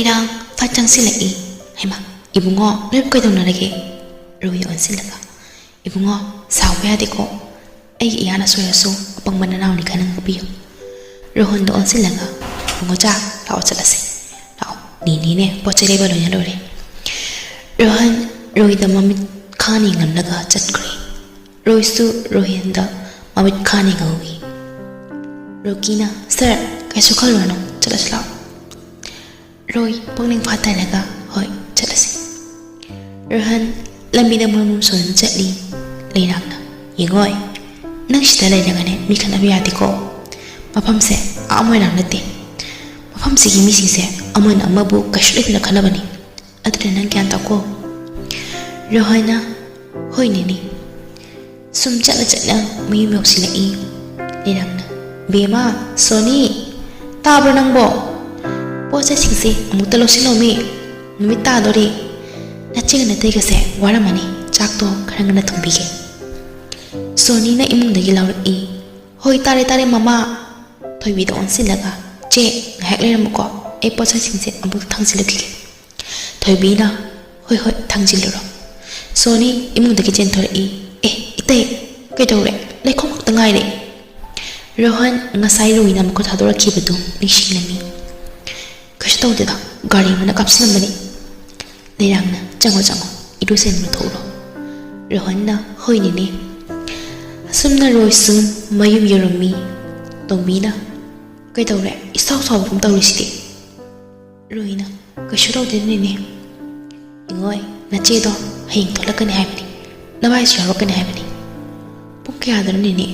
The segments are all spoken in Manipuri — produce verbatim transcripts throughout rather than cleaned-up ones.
ꯌꯥꯡ ꯐꯠ ꯆꯪꯁꯤꯜꯂꯛꯏ꯫ "ꯍꯩꯃꯥ, ꯏꯕꯨꯡꯉꯣ, ꯅꯣꯏꯕꯨ ꯀꯩꯗꯧꯅꯔꯒꯦ?" ꯔꯣꯍꯤ ꯑꯣꯟꯁꯤꯜꯂꯒ, "ꯏꯕꯨꯡꯉꯣ, ꯁꯥꯎꯕ ꯌꯥꯗꯦꯀꯣ꯫ ꯑꯩꯒꯤ ꯏꯌꯥꯅ ꯁꯣꯏꯔꯁꯨ ꯑꯄꯪꯕ ꯅꯅꯥꯎꯅꯤ ꯈꯟꯅ ꯉꯥꯛꯄꯤꯌꯨ꯫" ꯔꯣꯍꯟꯗ ꯑꯣꯟꯁꯤꯜꯂꯒ, "ꯏꯕꯨꯡꯉꯣ, ꯆꯥ, ꯂꯥꯛꯑꯣ ꯆꯠꯂꯁꯤ꯫ ꯂꯥꯛꯑꯣ, ꯅꯦꯅꯦꯅꯦ ꯄꯣꯠ ꯆꯩ ꯂꯩꯕ ꯂꯣꯏꯅ ꯂꯣꯏꯔꯦ꯫" ꯔꯣꯍꯟ ꯔꯣꯍꯤꯗ ꯃꯃꯤꯠ ꯈꯥꯅ ꯌꯦꯡꯍꯜꯂꯒ ꯆꯠꯈ꯭ꯔꯦ꯫ ꯔꯣꯍꯤꯁꯨ ꯔꯣꯍꯟꯗ ꯃꯃꯤꯠ ꯈꯥꯅ ꯌꯦꯡꯍꯧꯏ꯫ ꯔꯣꯀꯤꯅ, "ꯁꯥꯔ, ꯀꯩꯁꯨ ꯈꯜꯂꯨꯔꯅꯨ, ꯆꯠꯂꯁꯤ ꯂꯥꯛꯑꯣ꯫" ꯔꯣꯍꯤ ꯄꯨꯛꯅꯤꯡ ꯐꯥꯊꯔꯒ, "ꯍꯣꯏ, ꯆꯠꯂꯁꯤ꯫" ꯔꯣꯍꯟ ꯂꯝꯕꯤꯗ ꯃꯔꯨꯝ ꯁꯣꯟꯗꯨꯅ ꯆꯠꯂꯤ꯫ ꯂꯩꯔꯥꯡꯅ, "ꯌꯦꯡꯉꯣꯏ, ꯅꯪ ꯁꯤꯗ ꯂꯩꯔꯒꯅꯦ ꯃꯤ ꯈꯠꯅꯕ ꯌꯥꯗꯦꯀꯣ꯫ ꯃꯐꯝꯁꯦ ꯑꯥ ꯃꯣꯏꯔꯥꯡ ꯅꯠꯇꯦ꯫ ꯃꯐꯝꯁꯤꯒꯤ ꯃꯤꯁꯤꯡꯁꯦ ꯑꯃꯅ ꯑꯃꯕꯨ ꯀꯩꯁꯨ ꯂꯩꯇꯅ ꯈꯠꯅꯕꯅꯤ꯫ ꯑꯗꯨꯅ ꯅꯪ ꯒ꯭ꯌꯥꯟ ꯇꯥꯎꯀꯣ꯫" ꯔꯣꯍꯟꯅ, "ꯍꯣꯏ ꯅꯦꯅꯦ꯫" ꯁꯨꯝ ꯆꯠꯅ ꯆꯠꯅ ꯃꯌꯨꯝ ꯌꯧꯁꯤꯜꯂꯛꯏ꯫ ꯂꯩꯔꯥꯡꯅ, "ꯕꯦꯝꯃ, ꯁꯣꯅꯤ, ꯇꯥꯕ꯭ꯔꯣ ꯅꯪꯕꯣ? ꯄꯣꯠ ꯆꯩꯁꯤꯡꯁꯦ ꯑꯃꯨꯛꯇ ꯂꯧꯁꯤꯜꯂꯣꯃꯤ꯫ ꯅꯨꯃꯤꯠ ꯇꯥꯗꯣꯔꯦ꯫ ꯅꯆꯦꯒ ꯅꯇꯩꯒꯁꯦ ꯋꯥꯔꯝꯃꯅꯤ꯫ ꯆꯥꯛꯇꯣ ꯈꯔ ꯉꯟꯅ ꯊꯣꯡꯕꯤꯒꯦ꯫" ꯁꯣꯅꯤꯅ ꯏꯃꯨꯡꯗꯒꯤ ꯂꯥꯎꯔꯛꯏ꯫ "ꯍꯣꯏ, ꯇꯥꯔꯦ, ꯇꯥꯔꯦ, ꯃꯃꯥ꯫" ꯊꯣꯏꯕꯤꯗ ꯑꯣꯟꯁꯤꯜꯂꯒ, "ꯆꯦ, ꯉꯥꯏꯍꯥꯛ ꯂꯩꯔꯝꯃꯨꯀꯣ, ꯑꯩ ꯄꯣꯠ ꯆꯩꯁꯤꯡꯁꯦ ꯑꯃꯨꯛꯇ ꯊꯥꯡꯖꯤꯜꯂꯛꯈꯤꯒꯦ꯫" ꯊꯣꯏꯕꯤꯅ, "ꯍꯣꯏ, ꯍꯣꯏ, ꯊꯥꯡꯖꯤꯜꯂꯨꯔꯣ꯫" ꯁꯣꯅꯤ ꯏꯃꯨꯡꯗꯒꯤ ꯆꯦꯟꯊꯣꯔꯛꯏ꯫ "ꯑꯦ, ꯏꯇꯩ, ꯀꯩꯗꯧꯔꯦ? ꯂꯩꯈꯣꯝ ꯈꯛꯇ ꯉꯥꯏꯔꯦ꯫" ꯔꯣꯍꯟ ꯉꯁꯥꯏ ꯔꯣꯍꯤꯅ ꯃꯈꯨꯠ ꯊꯥꯗꯣꯔꯛꯈꯤꯕꯗꯨ ꯅꯤꯡꯁꯤꯡꯂꯝꯃꯤ꯫ "ꯀꯩꯁꯨ ꯇꯧꯗꯦꯗ, ꯒꯥꯔꯤ ꯑꯃꯅ ꯀꯥꯞꯁꯤꯜꯂꯝꯕꯅꯤ꯫" ꯂꯩꯔꯥꯡꯅ, "ꯆꯪꯉꯣ, ꯆꯪꯉꯣ, ꯏꯔꯨꯖꯅꯤꯡꯕ ꯊꯣꯛꯎꯔꯣ꯫" ꯔꯣꯍꯟꯅ, "ꯍꯣꯏ ꯅꯦꯅꯦ꯫" ꯑꯁꯨꯝꯅ ꯔꯣꯍꯤꯁꯨ ꯃꯌꯨꯝ ꯌꯧꯔꯝꯃꯤ꯫ ꯇꯣꯝꯕꯤꯅ, "ꯀꯩꯗꯧꯔꯦ? ꯏꯁꯥꯎ ꯁꯥꯎꯕꯒꯨꯝ ꯇꯧꯔꯤꯁꯤꯗꯤ?" ꯔꯣꯍꯤꯅ, "ꯀꯩꯁꯨ ꯇꯧꯗꯦ ꯅꯦꯅꯦ꯫ ꯏꯉꯣꯏ, ꯅꯆꯦꯗꯣ ꯍꯌꯦꯡ ꯊꯣꯛꯂꯛꯀꯅꯤ ꯍꯥꯏꯕꯅꯤ, ꯅꯚꯥꯏꯁꯨ ꯌꯥꯎꯔꯛꯀꯅꯤ ꯍꯥꯏꯕꯅꯤ꯫" "ꯄꯨꯡ ꯀꯌꯥꯗꯅꯣ ꯅꯦꯅꯦ?"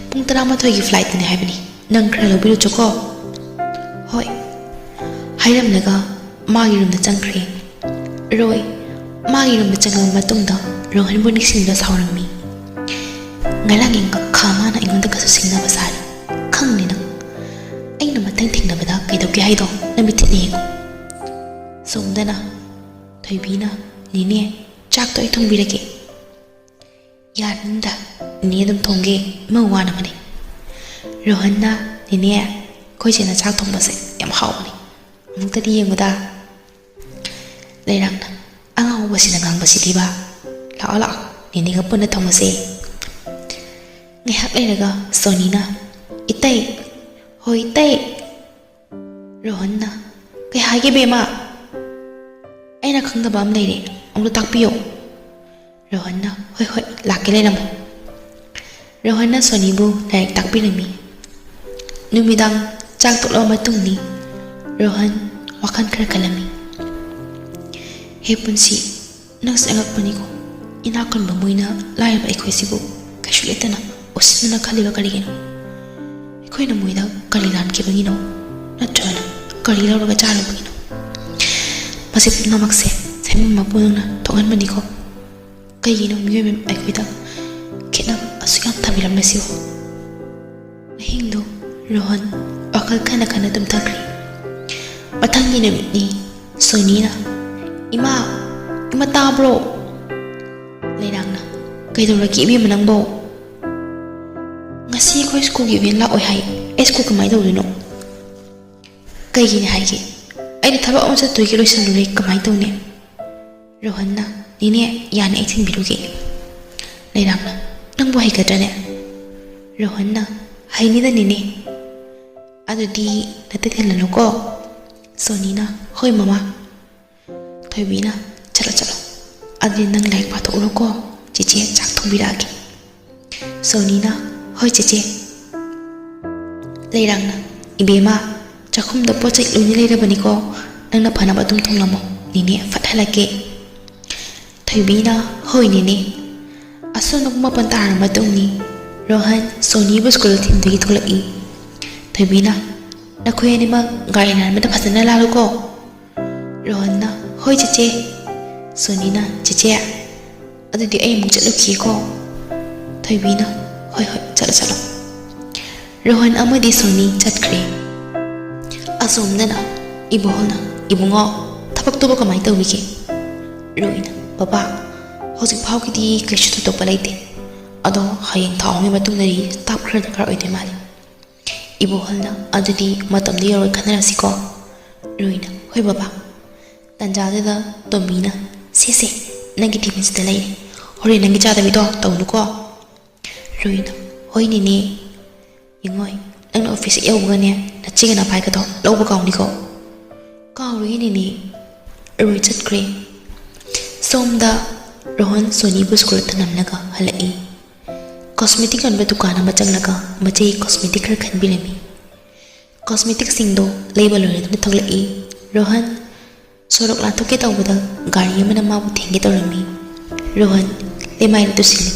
"ꯄꯨꯡ ꯇꯔꯥꯃꯥꯊꯣꯏꯒꯤ flightꯇꯅꯤ ꯍꯥꯏꯕꯅꯤ, ꯅꯪ ꯈꯔ ꯂꯧꯕꯤꯔꯨꯆꯣꯀꯣ꯫" "ꯍꯣꯏ꯫" ꯍꯥꯏꯔꯝꯂꯒ ꯃꯥꯒꯤ roomꯗ ꯆꯪꯈ꯭ꯔꯦ꯫ ꯔꯣꯍꯤ ꯃꯥꯒꯤ roomꯗ ꯆꯪꯂꯕ ꯃꯇꯨꯡꯗ ꯔꯣꯍꯟꯕꯨ ꯅꯤꯡꯁꯤꯡꯗꯨꯅ ꯁꯥꯎꯔꯝꯃꯤ꯫ "ꯉꯔꯥꯡꯒꯤ ꯉꯥꯈꯥ ꯃꯥꯅ ꯑꯩꯉꯣꯟꯗ ꯈꯠꯁꯨ ꯁꯤꯡꯅꯕ ꯁꯥꯔꯤ꯫ ꯈꯪꯅꯤ ꯅꯪ꯫ ꯑꯩꯅ ꯃꯊꯪ ꯊꯦꯡꯅꯕꯗ ꯀꯩꯗꯧꯒꯦ ꯍꯥꯏꯗꯣ ꯅꯃꯤꯠꯇꯅ ꯌꯦꯡꯉꯨ꯫" ꯁꯣꯝꯗꯅ ꯊꯣꯏꯕꯤꯅ, "ꯅꯦꯅꯦ, ꯆꯥꯛꯇꯣ ꯑꯩ ꯊꯣꯡꯕꯤꯔꯒꯦ꯫" "ꯌꯥꯔꯅꯤꯗ, ꯅꯦꯅꯦ ꯑꯗꯨꯝ ꯊꯣꯡꯒꯦ, ꯏꯃꯧ ꯋꯥꯅꯕꯅꯦ꯫" ꯔꯣꯍꯟꯅ, "ꯅꯦꯅꯦ, ꯑꯩꯈꯣꯏ ꯆꯦꯅ ꯆꯥꯛ ꯊꯣꯡꯕꯁꯦ ꯌꯥꯝ ꯍꯥꯎꯕꯅꯤ꯫" ꯑꯃꯨꯛꯇꯗꯤ ꯌꯦꯡꯉꯨꯗ꯫ ꯂꯩꯔꯥꯡꯅ, "ꯑꯉꯥꯎꯕꯁꯤꯅ ꯉꯥꯡꯕꯁꯤꯗꯤꯕ꯫ ꯂꯥꯛꯑꯣ, ꯂꯥꯛꯑꯣ, ꯅꯦꯅꯦꯒ ꯄꯨꯟꯅ ꯊꯣꯡꯉꯁꯦ"꯫ ꯉꯥꯏꯍꯥꯛ ꯂꯩꯔꯒ ꯁꯣꯅꯤꯅ, "ꯏꯇꯩ"꯫ "ꯍꯣꯏ, ꯏꯇꯩ"꯫ ꯔꯣꯍꯟꯅ, "ꯀꯩ ꯍꯥꯏꯒꯦ, ꯕꯦꯝꯃ?" "ꯑꯩꯅ ꯈꯪꯗꯕ ꯑꯃ ꯂꯩꯔꯦ, ꯑꯃꯨꯛꯇ ꯇꯥꯛꯄꯤꯌꯣ"꯫ ꯔꯣꯍꯟꯅ, "ꯍꯣꯏ, ꯍꯣꯏ, ꯂꯥꯛꯀꯦ, ꯂꯩꯔꯝꯃꯣ"꯫ ꯔꯣꯍꯟꯅ ꯁꯣꯅꯤꯕꯨ ꯂꯥꯏꯔꯤꯛ ꯇꯥꯛꯄꯤꯔꯝꯃꯤ꯫ ꯅꯨꯃꯤꯗꯥꯡ ꯆꯥꯛ ꯇꯣꯛꯂꯕ ꯃꯇꯨꯡꯅꯤ꯫ ꯔꯣꯍꯟ ꯋꯥꯈꯜ ꯈꯔ ꯈꯜꯂꯝꯃꯤ꯫ "ꯍꯦ ꯄꯨꯟꯁꯤ, ꯅꯪꯁꯦ ꯑꯉꯛꯄꯅꯤꯀꯣ꯫ ꯏꯅꯥꯛ ꯈꯨꯟꯕ ꯃꯣꯏꯅ ꯂꯥꯏꯔꯕ ꯑꯩꯈꯣꯏꯁꯤꯕꯨ ꯀꯩꯁꯨ ꯂꯩꯇꯅ ꯎꯁꯤꯠꯇꯅ ꯈꯜꯂꯤꯕ ꯀꯔꯤꯒꯤꯅꯣ? ꯑꯩꯈꯣꯏꯅ ꯃꯣꯏꯗ ꯀꯔꯤ ꯂꯥꯟꯈꯤꯕꯒꯤꯅꯣ? ꯅꯠꯇ꯭ꯔꯒꯅ ꯀꯔꯤ ꯂꯧꯔꯒ ꯆꯥꯔꯨꯕꯒꯤꯅꯣ? ꯃꯁꯤ ꯄꯨꯝꯅꯃꯛꯁꯦ ꯁꯦꯝꯕ ꯃꯄꯨ ꯅꯪꯅ ꯊꯣꯛꯍꯟꯕꯅꯤꯀꯣ꯫ ꯀꯩꯒꯤꯅꯣ ꯃꯤꯑꯣꯏꯕ ꯑꯩꯈꯣꯏꯗ ꯈꯦꯠꯅꯕ ꯑꯁꯨꯛ ꯌꯥꯝ ꯊꯝꯕꯤꯔꯝꯕꯁꯤꯕꯨ?" ꯑꯍꯤꯡꯗꯣ ꯔꯣꯍꯟ ꯋꯥꯈꯜ ꯈꯟꯅ ꯈꯟꯅ ꯇꯨꯝꯊꯈ꯭ꯔꯦ꯫ ꯃꯊꯪꯒꯤ ꯅꯨꯃꯤꯠꯅꯤ꯫ ꯁꯣꯅꯤꯅ, "ꯏꯃꯥ, ꯏꯃꯥ, ꯇꯥꯕ꯭ꯔꯣ?" ꯂꯩꯔꯥꯡꯅ, "ꯀꯩꯗꯧꯔꯒꯦ ꯏꯕꯦꯝꯃ ꯅꯪꯕꯣ?" "ꯉꯁꯤ ꯑꯩꯈꯣꯏ ꯁ꯭ꯀꯨꯜꯒꯤ ꯚꯦꯟ ꯂꯥꯛꯑꯣꯏ ꯍꯥꯏ꯫ ꯑꯩ ꯁ꯭ꯀꯨꯜ ꯀꯃꯥꯏꯅ ꯇꯧꯗꯣꯏꯅꯣ?" "ꯀꯩꯒꯤꯅꯤ ꯍꯥꯏꯒꯦ? ꯑꯩꯗꯤ ꯊꯕꯛ ꯑꯃ ꯆꯠꯇꯣꯏꯒꯤ ꯂꯣꯏꯁꯤꯜꯂꯨꯔꯦ, ꯀꯃꯥꯏꯅ ꯇꯧꯅꯤ?" ꯔꯣꯍꯟꯅ, "ꯅꯦꯅꯦ, ꯌꯥꯅꯤ, ꯑꯩ ꯊꯤꯟꯕꯤꯔꯨꯒꯦ"꯫ ꯂꯩꯔꯥꯡꯅ, "ꯅꯪꯕꯨ ꯍꯩꯒꯗ꯭ꯔꯅꯦ?" ꯔꯣꯍꯟꯅ, "ꯍꯩꯅꯤꯗ ꯅꯦꯅꯦ꯫ ꯑꯗꯨꯗꯤ ꯅꯇꯩ ꯊꯤꯜꯍꯜꯂꯨꯀꯣ"꯫ ꯁꯣꯅꯤꯅ, "ꯍꯣꯏ ꯃꯃꯥ"꯫ ꯊꯣꯏꯕꯤꯅ, "ꯆꯠꯂꯣ, ꯆꯠꯂꯣ꯫ ꯑꯗꯨꯗꯤ ꯅꯪ ꯂꯥꯏꯔꯤꯛ ꯄꯥꯊꯣꯛꯎꯔꯣꯀꯣ꯫ ꯆꯦꯆꯦ ꯆꯥꯛ ꯊꯣꯡꯕꯤꯔꯛꯑꯒꯦ"꯫ ꯁꯣꯅꯤꯅ, "ꯍꯣꯏ ꯆꯦꯆꯦ"꯫ ꯂꯩꯔꯥꯡꯅ, "ꯏꯕꯦꯝꯃ, ꯆꯥꯛꯈꯨꯝꯗ ꯄꯣꯠ ꯆꯩ ꯂꯣꯏꯅ ꯂꯩꯔꯕꯅꯤꯀꯣ꯫ ꯅꯪꯅ ꯐꯅꯕ ꯑꯗꯨꯝ ꯊꯣꯡꯂꯝꯃꯣ꯫ ꯅꯦꯅꯦ ꯐꯠ ꯍꯜꯂꯛꯀꯦ"꯫ ꯊꯣꯏꯕꯤꯅ, "ꯍꯣꯏ ꯅꯦꯅꯦ"꯫ ꯑꯁꯣꯝꯅ ꯄꯨꯡ ꯃꯥꯄꯟ ꯇꯥꯔꯕ ꯃꯇꯨꯡꯅꯤ꯫ ꯔꯣꯍꯟ ꯁꯣꯅꯤꯕꯨ ꯁ꯭ꯀꯨꯜꯗ ꯊꯤꯟꯕꯒꯤ ꯊꯣꯛꯂꯛꯏ꯫ ꯊꯣꯏꯕꯤꯅ, "ꯅꯈꯣꯏ ꯑꯅꯤꯃꯛ ꯒꯥꯔꯤ ꯂꯥꯟꯕꯗ ꯐꯖꯅ ꯂꯥꯜꯂꯨꯀꯣ"꯫ ꯔꯣꯍꯟꯅ, "ꯍꯣꯏ ꯆꯦꯆꯦ"꯫ ꯁꯣꯅꯤꯅ, "ꯆꯦꯆꯦ, ꯑꯗꯨꯗꯤ ꯑꯩ ꯑꯃꯨꯛ ꯆꯠꯂꯨꯈꯤꯒꯦꯀꯣ"꯫ ꯊꯣꯏꯕꯤꯅ, "ꯍꯣꯏ, ꯍꯣꯏ, ꯆꯠꯂꯣ, ꯆꯠꯂꯣ"꯫ ꯔꯣꯍꯟ ꯑꯃꯗꯤ ꯁꯣꯅꯤ ꯆꯠꯈ꯭ꯔꯦ꯫ ꯑꯁꯣꯝꯗꯅ ꯏꯕꯣꯍꯜꯅ, "ꯏꯕꯨꯡꯉꯣ, ꯊꯕꯛꯇꯨꯕꯨ ꯀꯃꯥꯏꯅ ꯇꯧꯔꯤꯒꯦ?" ꯔꯣꯏꯅ, "ꯕꯕꯥ, ꯍꯧꯖꯤꯛ ꯐꯥꯎꯒꯤꯗꯤ ꯀꯩꯁꯨ ꯊꯣꯏꯗꯣꯛꯄ ꯂꯩꯇꯦ꯫ ꯑꯗꯣ ꯍꯌꯦꯡ ꯊꯥ ꯑꯍꯨꯝꯒꯤ ꯃꯇꯨꯡꯗꯗꯤ staff ꯈꯔ ꯗꯔꯀꯥꯔ ꯑꯣꯏꯗꯣꯏ ꯃꯥꯜꯂꯤ"꯫ ꯏꯕꯣꯍꯜꯅ, "ꯑꯗꯨꯗꯤ ꯃꯇꯝꯗꯣ ꯌꯧꯔ ꯈꯟꯅꯔꯁꯤꯀꯣ"꯫ ꯔꯣꯏꯅ, "ꯍꯣꯏ ꯕꯕꯥ"꯫ ꯇꯥꯟꯖꯥꯗꯨꯗ ꯇꯣꯝꯕꯤꯅ, "ꯁꯦ ꯁꯦ, ꯅꯪꯒꯤ ꯇꯤꯐꯤꯟꯁꯤꯗ ꯂꯩꯔꯦ, ꯍꯣꯔꯦꯟ ꯅꯪꯒꯤ ꯆꯥꯗꯕꯤꯗꯣ ꯇꯧꯅꯨꯀꯣ"꯫ ꯔꯣꯏꯅ, "ꯍꯣꯏ ꯅꯦꯅꯦ"꯫ "ꯌꯦꯡꯉꯣꯏ, ꯅꯪꯅ ꯑꯣꯐꯤꯁ ꯍꯦꯛ ꯌꯧꯕꯒꯅꯦ, ꯅꯆꯦꯒ ꯅꯄꯥꯏꯒꯗꯣ ꯂꯧꯕ ꯀꯥꯎꯅꯤꯀꯣ"꯫ "ꯀꯥꯎꯔꯣꯏꯌꯦ ꯅꯦꯅꯦ"꯫ ꯔꯣꯏ ꯆꯠꯈ꯭ꯔꯦ꯫ ꯁꯣꯝꯗ ꯔꯣꯍꯟ ꯁꯣꯅꯤꯕꯨ ꯁ꯭ꯀꯨꯜ ꯊꯅꯝꯂꯒ ꯍꯜꯂꯛꯏ꯫ ꯀꯣꯁꯃꯦꯇꯤꯛ ꯌꯣꯟꯕ ꯗꯨꯀꯥꯟ ꯑꯃ ꯆꯪꯂꯒ ꯃꯆꯦꯒꯤ ꯀꯣꯁꯃꯦꯇꯤꯛ ꯈꯔ ꯈꯟꯕꯤꯔꯝꯃꯤ꯫ ꯀꯣꯁꯃꯦꯇꯤꯛꯁꯤꯡꯗꯣ ꯂꯩꯕ ꯂꯣꯏꯔꯗꯨꯅ ꯊꯣꯛꯂꯛꯏ꯫ ꯔꯣꯍꯟ ꯁꯣꯔꯣꯛ ꯂꯥꯟꯊꯣꯛꯀꯦ ꯇꯧꯕꯗ ꯒꯥꯔꯤ ꯑꯃꯅ ꯃꯥꯕꯨ ꯊꯦꯡꯒꯦ ꯇꯧꯔꯝꯃꯤ꯫ ꯔꯣꯍꯟ ꯂꯩꯃꯥꯏꯗ ꯇꯨꯁꯤꯜꯂꯤ꯫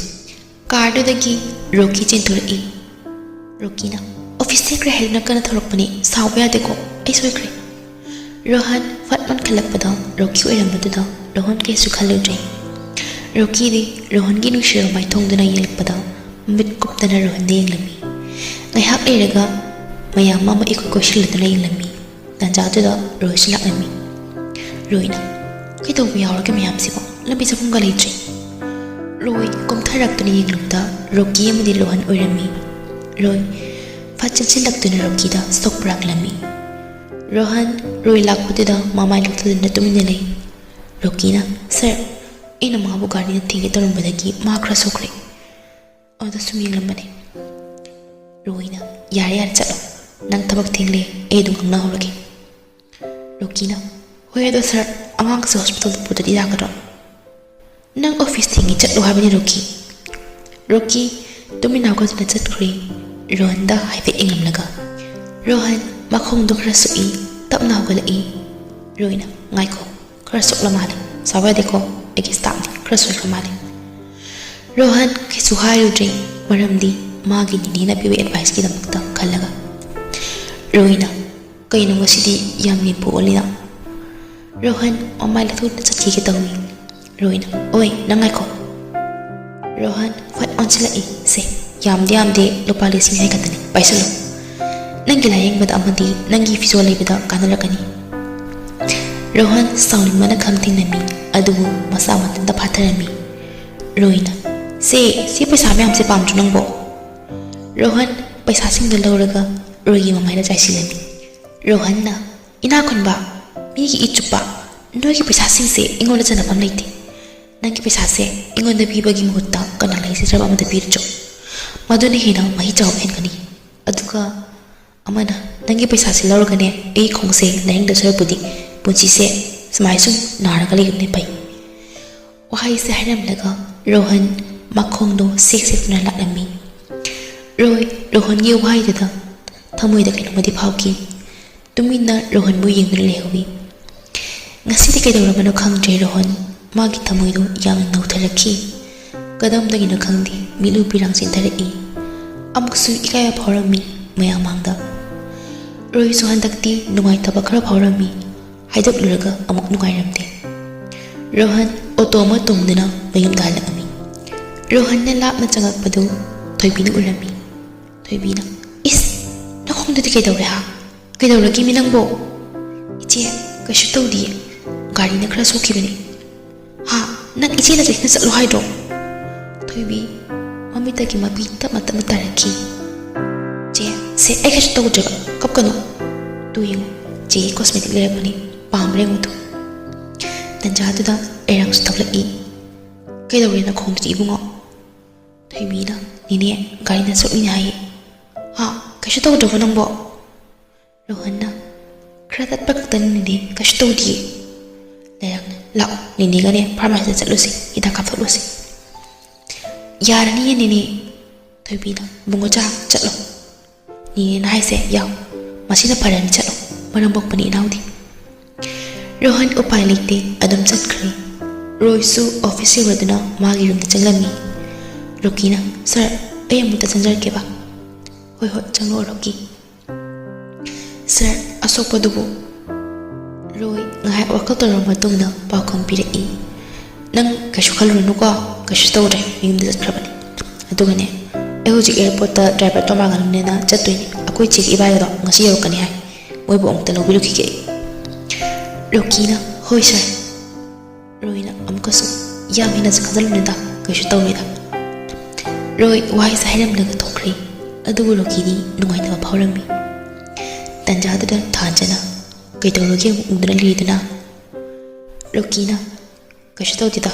ꯀꯥꯔꯗꯨꯗꯒꯤ ꯔꯣꯀꯤ ꯆꯦꯟꯊꯣꯔꯛꯏ꯫ ꯔꯣꯀꯤꯅ, "ꯑꯣꯐꯤꯁ ꯊꯦꯡꯈ꯭ꯔꯦ ꯍꯥꯏꯗꯨꯅ ꯀꯟꯅ ꯊꯧꯔꯛꯄꯅꯤ, ꯁꯥꯎꯕ ꯌꯥꯗꯦꯀꯣ, ꯑꯩ ꯁꯣꯏꯈ꯭ꯔꯦ"꯫ ꯔꯣꯍꯟ ꯐꯠ ꯑꯣꯟꯈꯠꯂꯛꯄꯗ ꯔꯣꯀꯤ ꯑꯣꯏꯔꯝꯕꯗꯨꯗ ꯔꯣꯍꯟ ꯀꯩꯁꯨ ꯈꯜꯂꯨꯗ꯭ꯔꯦ꯫ ꯔꯣꯀꯤꯗꯤ ꯔꯣꯍꯟꯒꯤ ꯅꯨꯡꯁꯤꯔꯕ ꯃꯥꯏꯊꯣꯡꯗꯨꯅ ꯌꯦꯡꯂꯛꯄꯗ ꯃꯃꯤꯠ ꯀꯨꯞꯇꯅ ꯔꯣꯍꯟꯗ ꯌꯦꯡꯂꯝꯃꯤ꯫ ꯉꯥꯏꯍꯥꯛ ꯂꯩꯔꯒ ꯃꯌꯥꯝ ꯑꯃ ꯏꯀꯣꯏ ꯀꯣꯏꯁꯤꯜꯂꯗꯨꯅ ꯌꯦꯡꯂꯝꯃꯤ꯫ ꯇꯥꯟꯖꯥꯗꯨꯗ ꯔꯣꯏꯁꯨ ꯂꯥꯛꯂꯝꯃꯤ꯫ ꯔꯣꯏꯅ, "ꯀꯩꯗꯧꯕ ꯌꯥꯎꯔꯒꯦ ꯃꯌꯥꯝꯁꯤꯕꯣ? ꯂꯝꯕꯤ ꯆꯠꯐꯝꯒ ꯂꯩꯇ꯭ꯔꯦ"꯫ ꯔꯣꯏ ꯀꯨꯝꯊꯔꯛꯇꯨꯅ ꯌꯦꯡꯂꯨꯕꯗ ꯔꯣꯀꯤ ꯑꯃꯗꯤ ꯔꯣꯍꯟ ꯑꯣꯏꯔꯝꯃꯤ꯫ ꯔꯣꯏ ꯐꯠ ꯆꯦꯟꯁꯤꯜꯂꯛꯇꯨꯅ ꯔꯣꯀꯤꯗ ꯁꯣꯛ ꯄꯨꯔꯛꯂꯝꯃꯤ꯫ ꯔꯣꯍꯟ ꯔꯣꯏ ꯂꯥꯛꯄꯗꯨꯗ ꯃꯃꯥꯏ ꯂꯣꯛꯊꯗꯨꯅ ꯇꯨꯃꯤꯟꯅ ꯂꯩ꯫ ꯔꯣꯀꯤꯅ, "ꯁꯥꯔ, ꯑꯩꯅ ꯃꯥꯕꯨ ꯒꯥꯔꯤꯅ ꯊꯦꯡꯒꯦ ꯇꯧꯔꯝꯕꯗꯒꯤ ꯃꯥ ꯈꯔ ꯁꯣꯛꯈ꯭ꯔꯦ꯫ ꯑꯗꯨꯗ ꯁꯨꯝ ꯌꯦꯡꯂꯝꯕꯅꯤ"꯫ ꯔꯣꯏꯅ, "ꯌꯥꯔꯦ ꯌꯥꯔꯦ, ꯆꯠꯂꯣ꯫ ꯅꯪ ꯊꯕꯛ ꯊꯦꯡꯂꯦ, ꯑꯩ ꯑꯗꯨꯝ ꯉꯥꯡꯅꯍꯧꯔꯒꯦ"꯫ ꯔꯣꯀꯤꯅ, "ꯍꯣꯏ, ꯑꯗꯣ ꯁꯥꯔ, ꯑꯉꯥꯡꯁꯦ ꯍꯣꯁꯄꯤꯇꯥꯜꯗ ꯄꯨꯗꯗꯤ ꯌꯥꯒꯗ꯭ꯔꯣ?" "ꯅꯪ ꯑꯣꯐꯤꯁ ꯊꯦꯡꯉꯤ, ꯆꯠꯂꯣ ꯍꯥꯏꯕꯅꯤ ꯔꯣꯀꯤ"꯫ ꯔꯣꯀꯤ ꯇꯨꯃꯤꯟ ꯍꯧꯒꯠꯇꯨꯅ ꯆꯠꯈ꯭ꯔꯦ꯫ ꯔꯣꯍꯟꯗ ꯍꯥꯏꯐꯦꯠ ꯌꯦꯡꯂꯝꯂꯒ ꯔꯣꯍꯟ ꯃꯈꯣꯡꯗꯣ ꯈꯔ ꯁꯣꯛꯏ, ꯇꯞꯅ ꯍꯧꯒꯠꯂꯛꯏ꯫ ꯔꯣꯏꯅ, "ꯉꯥꯏꯈꯣ, ꯈꯔ ꯁꯣꯛꯂ ꯃꯥꯜꯂꯦ, ꯁꯥꯎꯕ ꯌꯥꯗꯦꯀꯣ, ꯑꯩꯒꯤ ꯁ꯭ꯇꯥꯐꯅꯤ, ꯈꯔ ꯁꯣꯏꯈ꯭ꯔ ꯃꯥꯜꯂꯦ"꯫ ꯔꯣꯍꯟ ꯀꯩꯁꯨ ꯍꯥꯏꯔꯨꯗ꯭ꯔꯦ, ꯃꯔꯝꯗꯤ ꯃꯥꯒꯤ ꯅꯤꯅꯦꯅ ꯄꯤꯕ ꯑꯦꯗꯚꯥꯏꯁꯀꯤꯗꯃꯛꯇ ꯈꯜꯂꯒ꯫ ꯔꯣꯏꯅ, "ꯀꯩꯅꯣ ꯉꯁꯤꯗꯤ ꯌꯥꯝ ꯂꯦꯝꯕ ꯑꯣꯜꯂꯤꯅ"꯫ ꯔꯣꯍꯟ ꯃꯃꯥꯏ ꯂꯥꯊꯣꯛꯇꯨꯅ ꯆꯠꯈꯤꯒꯦ ꯇꯧꯏ꯫ ꯔꯣꯏꯅ, "ꯑꯣꯏ, ꯅꯪ ꯉꯥꯏꯈꯣ"꯫ ꯔꯣꯍꯟ ꯐꯠ ꯑꯣꯟꯁꯤꯜꯂꯛꯏ꯫ "ꯁꯦ, ꯌꯥꯝꯗꯤ ꯌꯥꯝꯗꯦ, ꯂꯨꯄꯥ ꯂꯤꯁꯤꯡ ꯌꯥꯡꯈꯩ ꯈꯛꯇꯅꯤ, ꯄꯥꯏꯁꯜꯂꯨ꯫ ꯅꯪꯒꯤ ꯂꯥꯌꯦꯡꯕꯗ ꯑꯃꯗꯤ ꯅꯪꯒꯤ ꯐꯤꯖꯣꯜ ꯂꯩꯕꯗ ꯀꯥꯟꯅꯔꯛꯀꯅꯤ"꯫ ꯔꯣꯍꯟ ꯁꯥꯎꯅꯤꯡꯕꯅ ꯈꯝ ꯊꯦꯡꯅꯝꯃꯤ, ꯑꯗꯨꯕꯨ ꯃꯁꯥ ꯃꯊꯟꯇ ꯐꯥꯊꯔꯝꯃꯤ꯫ ꯔꯣꯏꯅ, "ꯁꯦ, ꯁꯤ ꯄꯩꯁꯥ ꯃꯌꯥꯝꯁꯦ ꯄꯥꯝꯗ꯭ꯔꯣ ꯅꯪꯕꯣ?" ꯔꯣꯍꯟ ꯄꯩꯁꯥꯁꯤꯡꯗꯣ ꯂꯧꯔꯒ ꯔꯣꯏꯒꯤ ꯃꯃꯥꯏꯗ ꯆꯥꯏꯁꯤꯜꯂꯝꯃꯤ꯫ ꯔꯣꯍꯟꯅ, "ꯏꯅꯥꯛ ꯈꯨꯟꯕ, ꯃꯤꯒꯤ ꯏ ꯆꯨꯞꯄ, ꯅꯣꯏꯒꯤ ꯄꯩꯁꯥꯁꯤꯡꯁꯦ ꯑꯩꯉꯣꯟꯗ ꯆꯟꯅꯐꯝ ꯂꯩꯇꯦ꯫ ꯅꯪꯒꯤ ꯄꯩꯁꯥꯁꯦ ꯑꯩꯉꯣꯟꯗ ꯄꯤꯕꯒꯤ ꯃꯍꯨꯠꯇ ꯀꯅꯥ ꯂꯩꯖꯗ꯭ꯔꯕ ꯑꯃꯗ ꯄꯤꯔꯨꯆꯣ꯫ ꯃꯗꯨꯅ ꯍꯦꯟꯅ ꯃꯍꯩ ꯆꯥꯎꯕ ꯍꯦꯟꯒꯅꯤ꯫ ꯑꯗꯨꯒ ꯑꯃꯅ ꯅꯪꯒꯤ ꯄꯩꯁꯥꯁꯦ ꯂꯧꯔꯒꯅꯦ, ꯑꯩꯒꯤ ꯈꯣꯡꯁꯦ ꯂꯥꯌꯦꯡꯗ ꯁꯔꯨꯛꯄꯨꯗꯤ ꯄꯨꯟꯁꯤꯁꯦ ꯁꯨꯃꯥꯏ ꯁꯨꯝ ꯅꯥꯔꯒ ꯂꯩꯕꯅ ꯐꯩ꯫" ꯋꯥꯍꯩꯁꯦ ꯍꯥꯏꯔꯝꯂꯒ ꯔꯣꯍꯟ ꯃꯈꯣꯡꯗꯣ ꯁꯦꯛ ꯁꯦꯛꯇꯨꯅ ꯂꯥꯛꯂꯝꯃꯤ꯫ ꯔꯣꯏ, ꯔꯣꯍꯟꯒꯤ ꯋꯥꯍꯩꯗꯨꯗ ꯊꯃꯣꯏꯗ ꯀꯩꯅꯣꯝꯃꯗꯤ ꯐꯥꯎꯈꯤ꯫ ꯇꯨꯃꯤꯟꯅ ꯔꯣꯍꯟꯕꯨ ꯌꯦꯡꯗꯨꯅ ꯂꯩꯍꯧꯏ꯫ ꯉꯁꯤꯗꯤ ꯀꯩꯗꯧꯔꯕꯅꯣ ꯈꯪꯗ꯭ꯔꯦ ꯔꯣꯍꯟ꯫ ꯃꯥꯒꯤ ꯊꯃꯣꯏꯗꯣ ꯌꯥꯝꯅ ꯅꯧꯊꯔꯛꯈꯤ꯫ ꯀꯗꯣꯝꯗꯒꯤꯅꯣ ꯈꯪꯗꯦ, ꯃꯤꯠꯂꯨ ꯄꯤꯔꯥꯡ ꯆꯦꯟꯊꯔꯛꯏ꯫ ꯑꯃꯨꯛꯁꯨ ꯏꯀꯥꯏꯕ ꯐꯥꯎꯔꯝꯃꯤ ꯃꯌꯥꯝ ꯃꯥꯡꯗ꯫ ꯔꯣꯏꯁꯨ ꯍꯟꯗꯛꯇꯤ ꯅꯨꯡꯉꯥꯏꯇꯕ ꯈꯔ ꯐꯥꯎꯔꯝꯃꯤ꯫ ꯍꯥꯏꯗꯣꯛꯂꯨꯔꯒ ꯑꯃꯨꯛ ꯅꯨꯡꯉꯥꯏꯔꯝꯗꯦ꯫ ꯔꯣꯍꯟ ꯑꯣꯇꯣ ꯑꯃ ꯇꯣꯡꯗꯨꯅ ꯃꯌꯨꯝꯗ ꯍꯜꯂꯛꯂꯝꯃꯤ꯫ ꯔꯣꯍꯟꯅ ꯂꯥꯞꯅ ꯆꯪꯂꯛꯄꯗꯨ ꯊꯣꯏꯕꯤꯅ ꯎꯔꯝꯃꯤ꯫ ꯊꯣꯏꯕꯤꯅ, "ꯏꯁ, ꯅꯈꯣꯡꯗꯨꯗꯤ ꯀꯩꯗꯧꯔꯦ ꯍꯥ? ꯀꯩꯗꯧꯔꯒꯦꯃꯤ ꯅꯪꯕꯣ?" "ꯏꯆꯦ, ꯀꯩꯁꯨ ꯇꯧꯗꯤꯌꯦ꯫ ꯒꯥꯔꯤꯅ ꯈꯔ ꯁꯣꯛꯈꯤꯕꯅꯦ꯫" "ꯍꯥ? ꯅꯪ ꯏꯆꯦꯅ ꯆꯦꯛꯁꯤꯟꯅ ꯆꯠꯂꯣ ꯍꯥꯏꯗ꯭ꯔꯣ?" ꯊꯣꯏꯕꯤ ꯃꯃꯤꯠꯇꯒꯤ ꯃꯄꯤ ꯇꯞꯅ ꯇꯞꯅ ꯇꯥꯔꯛꯈꯤ꯫ "ꯆꯦ, ꯁꯦ, ꯑꯩ ꯀꯩꯁꯨ ꯇꯧꯗ꯭ꯔꯦꯕ, ꯀꯞꯀꯅꯨ꯫ ꯇꯨ ꯌꯦꯡꯉꯨ, ꯆꯦꯒꯤ cosmetic ꯂꯩꯔꯛꯄꯅꯤ, ꯄꯥꯝꯕ꯭ꯔꯥ ꯌꯦꯡꯉꯨ ꯇꯨ꯫" ꯇꯟꯖꯥꯗꯨꯗ ꯂꯩꯔꯥꯡꯁꯨ ꯊꯣꯛꯂꯛꯏ꯫ "ꯀꯩꯗꯧꯔꯦ ꯅꯈꯣꯡꯗꯨꯗꯤ ꯏꯕꯨꯡꯉꯣ?" ꯊꯣꯏꯕꯤꯅ, "ꯅꯦꯅꯦ, ꯒꯥꯔꯤꯅ ꯁꯣꯛꯏꯅꯦ ꯍꯥꯏꯌꯦ꯫" "ꯍꯥ? ꯀꯩꯁꯨ ꯇꯧꯗ꯭ꯔꯕꯣ ꯅꯪꯕꯣ?" ꯔꯣꯍꯟꯅ, "ꯈꯔ ꯇꯠꯄ ꯈꯛꯇꯅꯤꯅꯦ, ꯀꯩꯁꯨ ꯇꯧꯗꯤꯌꯦ꯫" ꯂꯩꯔꯥꯡꯅ, "ꯂꯥꯛꯑꯣ, ꯅꯦꯅꯦꯒꯅꯦ pharmacyꯗ ꯆꯠꯂꯨꯁꯤ, ꯍꯤꯗꯥꯛ ꯀꯥꯞꯊꯣꯛꯂꯨꯁꯤ꯫" "ꯌꯥꯔꯅꯤꯌꯦ ꯅꯦꯅꯦ꯫" ꯊꯣꯏꯕꯤꯅ, "ꯕꯨꯡꯉꯣꯆꯥ, ꯆꯠꯂꯣ꯫ ꯅꯦꯅꯦꯅ ꯍꯥꯏꯁꯦ ꯌꯥꯎ꯫ ꯃꯁꯤꯅ ꯐꯔꯅꯤ, ꯆꯠꯂꯣ꯫ ꯃꯔꯝ ꯃꯣꯛꯄꯅꯤ ꯏꯅꯥꯎꯗꯤ꯫" ꯔꯣꯍꯟ ꯎꯄꯥꯏ ꯂꯩꯇꯦ, ꯑꯗꯨꯝ ꯆꯠꯈ꯭ꯔꯦ꯫ ꯔꯣꯏꯁꯨ office ꯌꯧꯔꯗꯨꯅ ꯃꯥꯒꯤ roomꯗ ꯆꯪꯂꯝꯃꯤ꯫ ꯔꯣꯀꯤꯅ, "Sir, ꯑꯩ ꯑꯃꯨꯛꯇ ꯆꯪꯖꯔꯛꯀꯦꯕ꯫" "ꯍꯣꯏ, ꯍꯣꯏ, ꯆꯪꯂꯛꯑꯣ ꯔꯣꯀꯤ꯫" "Sir, ꯑꯁꯣꯛꯄꯗꯨꯕꯨ?" ꯔꯣꯏ ꯉꯥꯏꯍꯥꯛ ꯋꯥꯈꯜ ꯇꯧꯔꯕ ꯃꯇꯨꯡꯗ ꯄꯥꯎꯈꯨꯝ ꯄꯤꯔꯛꯏ꯫ "ꯅꯪ ꯀꯩꯁꯨ ꯈꯜꯂꯨꯔꯅꯨꯀꯣ, ꯀꯩꯁꯨ ꯇꯧꯔꯦ, ꯃꯌꯨꯝꯗ ꯆꯠꯈ꯭ꯔꯕꯅꯤ꯫ ꯑꯗꯨꯒꯅꯦ, ꯑꯩ ꯍꯧꯖꯤꯛ airportꯇ driver ꯇꯣꯃꯥꯒ ꯂꯣꯏꯅꯅ ꯆꯠꯇꯣꯏꯅꯤ꯫ ꯑꯩꯈꯣꯏ ꯆꯦꯒ ꯏꯕꯥꯏꯒꯗꯣ ꯉꯁꯤ ꯌꯧꯔꯛꯀꯅꯤ ꯍꯥꯏ꯫ ꯃꯣꯏꯕꯨ ꯑꯃꯨꯛꯇ ꯂꯧꯕꯤꯔꯨꯈꯤꯒꯦ ꯑꯩ꯫" ꯔꯣꯀꯤꯅ, "ꯍꯣꯏ sir꯫" ꯔꯣꯏꯅ ꯑꯃꯨꯛꯀꯁꯨ, "ꯌꯥꯝ ꯍꯦꯟꯅꯁꯨ ꯈꯟꯖꯜꯂꯨꯅꯨꯗ, ꯀꯩꯁꯨ ꯇꯧꯔꯣꯏꯗ꯫" ꯔꯣꯏ ꯋꯥꯍꯩꯁꯦ ꯍꯥꯏꯔꯝꯂꯒ ꯊꯣꯛꯈ꯭ꯔꯦ꯫ ꯑꯗꯨꯕꯨ ꯔꯣꯀꯤꯗꯤ ꯅꯨꯡꯉꯥꯏꯇꯕ ꯐꯥꯎꯔꯝꯃꯤ꯫ ꯇꯟꯖꯥꯗꯨꯗ ꯊꯥꯖꯅ, "ꯀꯩꯗꯧꯔꯒꯦ ꯑꯃꯨꯛ ꯎꯗꯅ ꯂꯩꯔꯤꯗꯨꯅ?" ꯔꯣꯀꯤꯅ, "ꯀꯩꯁꯨ ꯇꯧꯗꯦꯗ꯫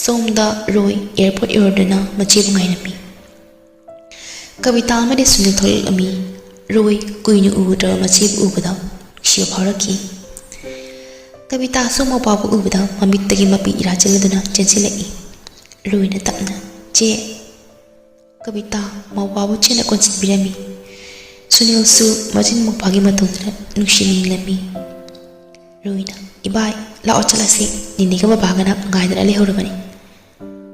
ꯁꯣꯝꯗ ꯔꯣꯏ ꯑꯦꯌꯥꯔꯄꯣꯔꯠ ꯌꯧꯔꯗꯨꯅ ꯃꯆꯦꯕꯨ ꯉꯥꯏꯔꯝꯃꯤ꯫ ꯀꯕꯤꯇꯥ ꯑꯃꯗꯤ ꯁꯨꯅꯤꯜ ꯊꯣꯛꯂꯛꯂꯝꯃꯤ꯫ ꯔꯣꯏ ꯀꯨꯏꯅ ꯎꯗ꯭ꯔꯕ ꯃꯆꯦꯕꯨ ꯎꯕꯗ ꯅꯨꯡꯁꯤꯕ ꯐꯥꯎꯔꯛꯈꯤ꯫ ꯀꯕꯤꯇꯥꯁꯨ ꯃꯄꯥꯕꯨ ꯎꯕꯗ ꯃꯃꯤꯠꯇꯒꯤ ꯃꯄꯤ ꯏꯔꯥ ꯆꯦꯜꯂꯗꯨꯅ ꯆꯦꯟꯁꯤꯜꯂꯛꯏ꯫ ꯔꯣꯏꯅ ꯇꯞꯅ, "ꯆꯦ"꯫ ꯀꯕꯤꯇꯥ ꯃꯧꯄꯥꯕꯨ ꯆꯦꯠꯅ ꯀꯣꯟꯁꯤꯟꯕꯤꯔꯝꯃꯤ꯫ ꯁꯨꯅꯤꯜꯁꯨ ꯃꯆꯤꯟ ꯃꯧꯄꯥꯒꯤ ꯃꯇꯧꯗꯨꯗ ꯅꯨꯡꯁꯤꯅ ꯌꯦꯡꯂꯝꯃꯤ꯫ ꯔꯣꯏꯅ, "ꯏꯕꯥꯏ, ꯂꯥꯛꯑꯣ ꯆꯠꯂꯁꯤ꯫ ꯅꯦꯅꯦꯒ ꯕꯕꯥꯒꯅ ꯉꯥꯏꯗꯅ ꯂꯩꯍꯧꯔꯕꯅꯤ꯫"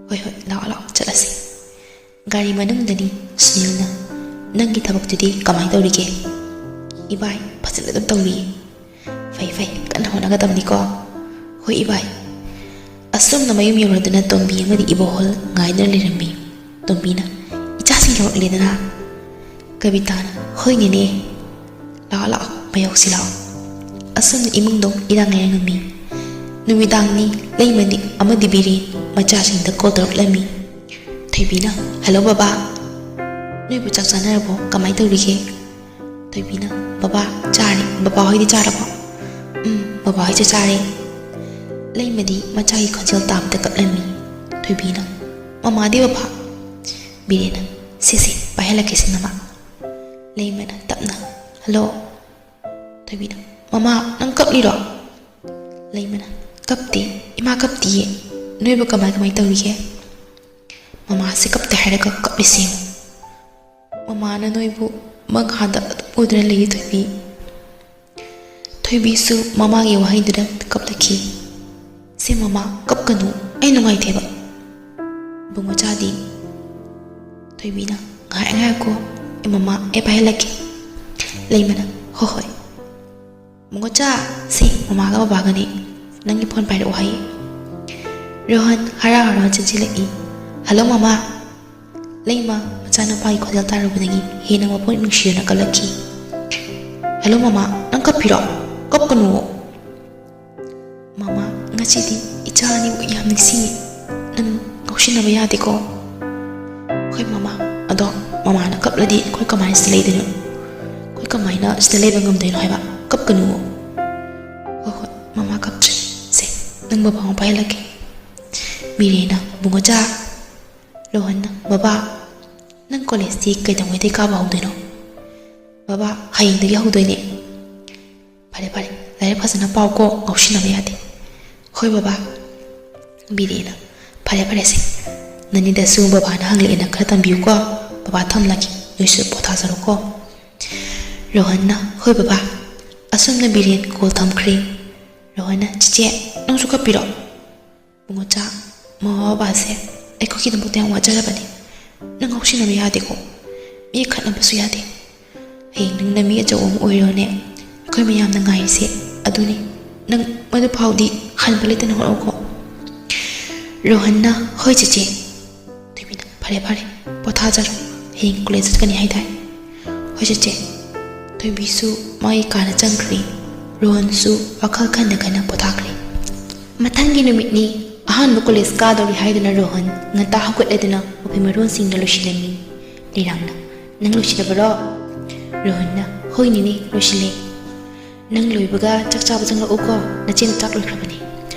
"ꯍꯣꯏ, ꯍꯣꯏ, ꯂꯥꯛꯑꯣ, ꯂꯥꯛꯑꯣ, ꯆꯠꯂꯁꯤ꯫" ꯒꯥꯔꯤ ꯃꯅꯨꯡꯗꯅꯤ ꯁꯨꯅꯤꯜꯅ, "ꯅꯪꯒꯤ ꯊꯕꯛꯇꯨꯗꯤ ꯀꯃꯥꯏꯅ ꯇꯧꯔꯤꯒꯦ?" "ꯏꯕꯥꯏ, ꯐꯖꯅ ꯑꯗꯨꯝ ꯇꯧꯔꯤꯌꯦ꯫" "ꯐꯩ, ꯐꯩ, ꯀꯟꯅ ꯍꯣꯠꯅꯒꯗꯕꯅꯤꯀꯣ꯫" "ꯍꯣꯏ, ꯏꯕꯥꯏ꯫" ꯑꯁꯨꯝꯅ ꯃꯌꯨꯝ ꯌꯧꯔꯗꯨꯅ ꯇꯣꯝꯕꯤ ꯑꯃꯗꯤ ꯏꯕꯣꯍꯜ ꯉꯥꯏꯗꯨꯅ ꯂꯩꯔꯝꯃꯤ꯫ ꯇꯣꯝꯕꯤꯅ, "ꯏꯆꯥꯁꯤꯡ ꯌꯧꯔꯛꯂꯦꯗꯅ?" ꯀꯕꯤꯇꯥꯅ, "ꯍꯣꯏ, ꯅꯦꯅꯦ꯫ ꯂꯥꯛꯑꯣ, ꯂꯥꯛꯑꯣ, ꯃꯌꯧꯁꯤ ꯂꯥꯛꯑꯣ꯫" ꯑꯁꯨꯝꯅ ꯏꯃꯨꯡꯗꯣ ꯏꯔꯥꯡ ꯂꯩꯔꯝꯃꯤ꯫ ꯅꯨꯃꯤꯗꯥꯡꯅꯤ꯫ ꯂꯩꯃꯅꯤ ꯑꯃꯗꯤ ꯕꯤꯔꯦꯟ ꯃꯆꯥꯁꯤꯡꯗ ꯀꯣꯜ ꯇꯧꯔꯛꯂꯝꯃꯤ꯫ ꯊꯣꯏꯕꯤꯅ, "ꯍꯜꯂꯣ ꯕꯕꯥ, ꯅꯣꯏꯕꯨ ꯆꯥꯛ ꯆꯥꯅꯔꯕꯣ? ꯀꯃꯥꯏꯅ ꯇꯧꯔꯤꯒꯦ?" ꯊꯣꯏꯕꯤꯅ, "ꯕꯕꯥ, ꯆꯥꯔꯦ꯫ ꯕꯕꯥ ꯍꯣꯏꯗꯤ ꯆꯥꯔꯕꯣ?" "ꯎꯝ, ꯕꯕꯥ ꯍꯣꯏꯁꯨ ꯆꯥꯔꯦ꯫" ꯂꯩꯃꯗꯤ ꯃꯆꯥꯒꯤ ꯈꯣꯟꯖꯦꯜ ꯇꯥꯕꯗ ꯀꯞꯂꯝꯃꯤ꯫ ꯊꯣꯏꯕꯤꯅ, "ꯃꯃꯥꯗꯤ ꯕꯕꯥ?" ꯕꯤꯔꯦꯟꯅ, "ꯁꯦ, ꯁꯦ, ꯄꯥꯏꯍꯜꯂꯛꯀꯦꯁꯦ ꯃꯃꯥ꯫" ꯂꯩꯃꯅ ꯇꯞꯅ, "ꯍꯜꯂꯣ꯫" ꯊꯣꯏꯕꯤꯅ, "ꯃꯃꯥ, ꯅꯪ ꯀꯞꯂꯤꯔꯣ?" ꯂꯩꯃꯅ, "ꯀꯞꯇꯦ, ꯏꯃꯥ ꯀꯞꯇꯤꯌꯦ꯫ ꯅꯣꯏꯕꯨ ꯀꯃꯥꯏ ꯀꯃꯥꯏ ꯇꯧꯔꯤꯒꯦ?" ꯃꯃꯥꯁꯦ ꯀꯞꯇꯦ ꯍꯥꯏꯔꯒ ꯀꯞꯂꯤꯁꯦ ꯌꯦꯡꯉꯨ꯫ ꯃꯃꯥꯅ ꯅꯣꯏꯕꯨ ꯃꯪꯍꯥꯗ ꯑꯗꯨꯝ ꯎꯗꯨꯅ ꯂꯩꯌꯦ ꯊꯣꯏꯕꯤ꯫ ꯊꯣꯏꯕꯤꯁꯨ ꯃꯃꯥꯒꯤ ꯋꯥꯍꯩꯗꯨꯗ ꯀꯞꯂꯛꯈꯤ꯫ "ꯁꯦ ꯃꯃꯥ, ꯀꯞꯀꯅꯨ, ꯑꯩ ꯅꯨꯡꯉꯥꯏꯇꯦꯕ꯫ ꯕꯨꯡꯉꯣꯆꯥꯗꯤ?" ꯊꯣꯏꯕꯤꯅ, "ꯉꯥꯏ-, ꯉꯥꯏꯈꯣ, ꯑꯩ ꯃꯃꯥ, ꯑꯩ ꯄꯥꯏꯍꯜꯂꯛꯀꯦ꯫" ꯂꯩꯃꯅ, "ꯍꯣꯏ, ꯍꯣꯏ꯫" "ꯕꯨꯡꯉꯣꯆꯥ, ꯁꯤ ꯃꯃꯥꯒ ꯕꯕꯥꯒꯅꯤ, ꯅꯪꯒꯤ ꯐꯣꯟ ꯄꯥꯏꯔꯛꯑꯣ ꯍꯥꯏꯌꯦ꯫" ꯔꯣꯍꯟ ꯍꯔꯥꯎ ꯍꯔꯥꯎ ꯆꯦꯟꯁꯤꯜꯂꯛꯏ꯫ "ꯍꯜꯂꯣ ꯃꯃꯥ꯫" ꯂꯩꯃ ꯃꯆꯥꯅꯨꯄꯥꯒꯤ ꯈꯣꯟꯖꯦꯜ ꯇꯥꯔꯨꯕꯗꯒꯤ ꯍꯦꯟꯅ ꯃꯄꯨꯛꯅꯤꯡ ꯅꯨꯡꯁꯤꯗꯨꯅ ꯀꯜꯂꯛꯈꯤ꯫ "ꯍꯜꯂꯣ ꯃꯃꯥ, ꯅꯪ ꯀꯞꯄꯤꯔꯣ? ꯀꯞꯀꯅꯨꯋꯣ꯫" "ꯃꯃꯥ, ꯉꯁꯤꯗꯤ ꯏꯆꯥ ꯑꯅꯤꯕꯨ ꯌꯥꯝ ꯅꯤꯡꯁꯤꯡꯉꯤ꯫ ꯅꯪ ꯉꯥꯎꯁꯤꯟꯅꯕ ꯌꯥꯗꯦꯀꯣ꯫" "ꯍꯣꯏ ꯃꯃꯥ, ꯑꯗꯣ ꯃꯃꯥꯅ ꯀꯞꯂꯗꯤ ꯑꯩꯈꯣꯏ ꯀꯃꯥꯏꯅ ꯁꯤꯗ ꯂꯩꯗꯣꯏꯅꯣ? ꯑꯩꯈꯣꯏ ꯀꯃꯥꯏꯅ ꯁꯤꯗ ꯂꯩꯕ ꯉꯝꯗꯣꯏꯅꯣ ꯍꯥꯏꯕ?" ꯀꯞꯀꯅꯨ꯫ ꯍꯣꯏ ꯍꯣꯏ, ꯃꯃꯥ ꯀꯞꯇ꯭ꯔꯦ꯫ ꯁꯦ, ꯅꯪ ꯕꯕꯥ ꯑꯃꯨꯛ ꯄꯥꯏꯍꯜꯂꯛꯀꯦ꯫ ꯃꯤꯔꯦꯟꯅ, ꯕꯨꯡꯉꯣꯆꯥ꯫ ꯔꯣꯍꯟꯅ, ꯕꯕꯥ, ꯅꯪ ꯀꯣꯂꯦꯖꯇꯤ ꯀꯩꯗꯧꯉꯩꯗꯩ ꯀꯥꯕ ꯍꯧꯗꯣꯏꯅꯣ? ꯕꯕꯥ, ꯍꯌꯦꯡꯗꯒꯤ ꯍꯧꯗꯣꯏꯅꯦ꯫ ꯐꯔꯦ ꯐꯔꯦ, ꯂꯥꯏꯔꯤꯛ ꯐꯖꯅ ꯄꯥꯎꯀꯣ, ꯉꯥꯎꯁꯤꯟꯅꯕ ꯌꯥꯗꯦ꯫ ꯍꯣꯏ ꯕꯕꯥ꯫ ꯕꯤꯔꯦꯟꯅ, ꯐꯔꯦ ꯐꯔꯦ ꯁꯦ, ꯅꯅꯤꯗꯁꯨ ꯕꯕꯥꯅ ꯍꯪꯂꯛꯑꯦꯅ ꯈꯔ ꯇꯝꯕꯤꯌꯨꯀꯣ꯫ ꯕꯕꯥ ꯊꯝꯂꯒꯦ, ꯅꯣꯏꯁꯨ ꯄꯣꯊꯥꯖꯔꯣꯀꯣ꯫ ꯔꯣꯍꯟꯅ, ꯍꯣꯏ ꯕꯕꯥ꯫ ꯑꯁꯨꯝꯅ ꯕꯤꯔꯦꯟ ꯀꯣꯜ ꯊꯝꯈ꯭ꯔꯦ꯫ ꯔꯣꯍꯟꯅ, ꯆꯤꯆꯦ, ꯅꯪꯁꯨ ꯀꯞꯄꯤꯔꯣ? ꯕꯨꯡꯉꯣꯆꯥ, ꯃꯃꯥ ꯕꯕꯥꯁꯦ ꯑꯩꯈꯣꯏꯒꯤꯗꯃꯛꯇ ꯌꯥꯝ ꯋꯥꯖꯔꯕꯅꯤ꯫ ꯅꯪ ꯉꯥꯎꯁꯤꯟꯅꯕ ꯌꯥꯗꯦꯀꯣ꯫ ꯃꯤ ꯈꯠꯅꯕꯁꯨ ꯌꯥꯗꯦ꯫ ꯍꯌꯦꯡ ꯅꯪꯅ ꯃꯤ ꯑꯆꯧꯕ ꯑꯃ ꯑꯣꯏꯔꯣꯅꯦ, ꯑꯩꯈꯣꯏ ꯃꯌꯥꯝꯅ ꯉꯥꯏꯔꯤꯁꯦ ꯑꯗꯨꯅꯤ꯫ ꯅꯪ ꯃꯗꯨ ꯐꯥꯎꯗꯤ ꯍꯟꯕ ꯂꯩꯇꯅ ꯍꯣꯠꯅꯧꯀꯣ꯫ ꯔꯣꯍꯟꯅ, ꯍꯣꯏ ꯆꯤꯆꯦ꯫ ꯊꯣꯏꯕꯤꯅ, ꯐꯔꯦ ꯐꯔꯦ, ꯄꯣꯊꯥꯖꯔꯣ, ꯍꯌꯦꯡ ꯀꯣꯂꯦꯖ ꯆꯠꯀꯅꯤ ꯍꯥꯏꯗꯥꯏ? ꯍꯣꯏ ꯆꯤꯆꯦ꯫ ꯊꯣꯏꯕꯤꯁꯨ ꯃꯥꯒꯤ ꯀꯥꯗ ꯆꯪꯈ꯭ꯔꯦ꯫ ꯔꯣꯍꯟꯁꯨ ꯋꯥꯈꯜ ꯈꯟꯅ ꯈꯟꯅ ꯄꯣꯊꯥꯈ꯭ꯔꯦ꯫ ꯃꯊꯪꯒꯤ ꯅꯨꯃꯤꯠꯅꯤ꯫ ꯑꯍꯥꯟꯕ ꯀꯣꯂꯦꯖ ꯀꯥꯗꯧꯔꯤ ꯍꯥꯏꯗꯨꯅ ꯔꯣꯍꯟ ꯉꯟꯇꯥ ꯍꯧꯒꯠꯂꯗꯨꯅ ꯃꯐꯤ ꯃꯔꯣꯟꯁꯤꯡꯗ ꯂꯣꯏꯁꯤꯜꯂꯝꯃꯤ꯫ ꯂꯩꯔꯥꯡꯅ, ꯅꯪ ꯂꯣꯏꯁꯤꯜꯂꯕꯔꯣ? ꯔꯣꯍꯟꯅ, ꯍꯣꯏ ꯅꯦꯅꯦ, ꯂꯣꯏꯁꯤꯜꯂꯦ꯫ ꯅꯪ ꯂꯣꯏꯕꯒ ꯆꯥꯛ ꯆꯥꯕ ꯆꯪꯂꯛꯎꯀꯣ, ꯅꯆꯦꯅ ꯆꯥꯛ ꯂꯣꯏꯈ꯭ꯔꯕꯅꯦ꯫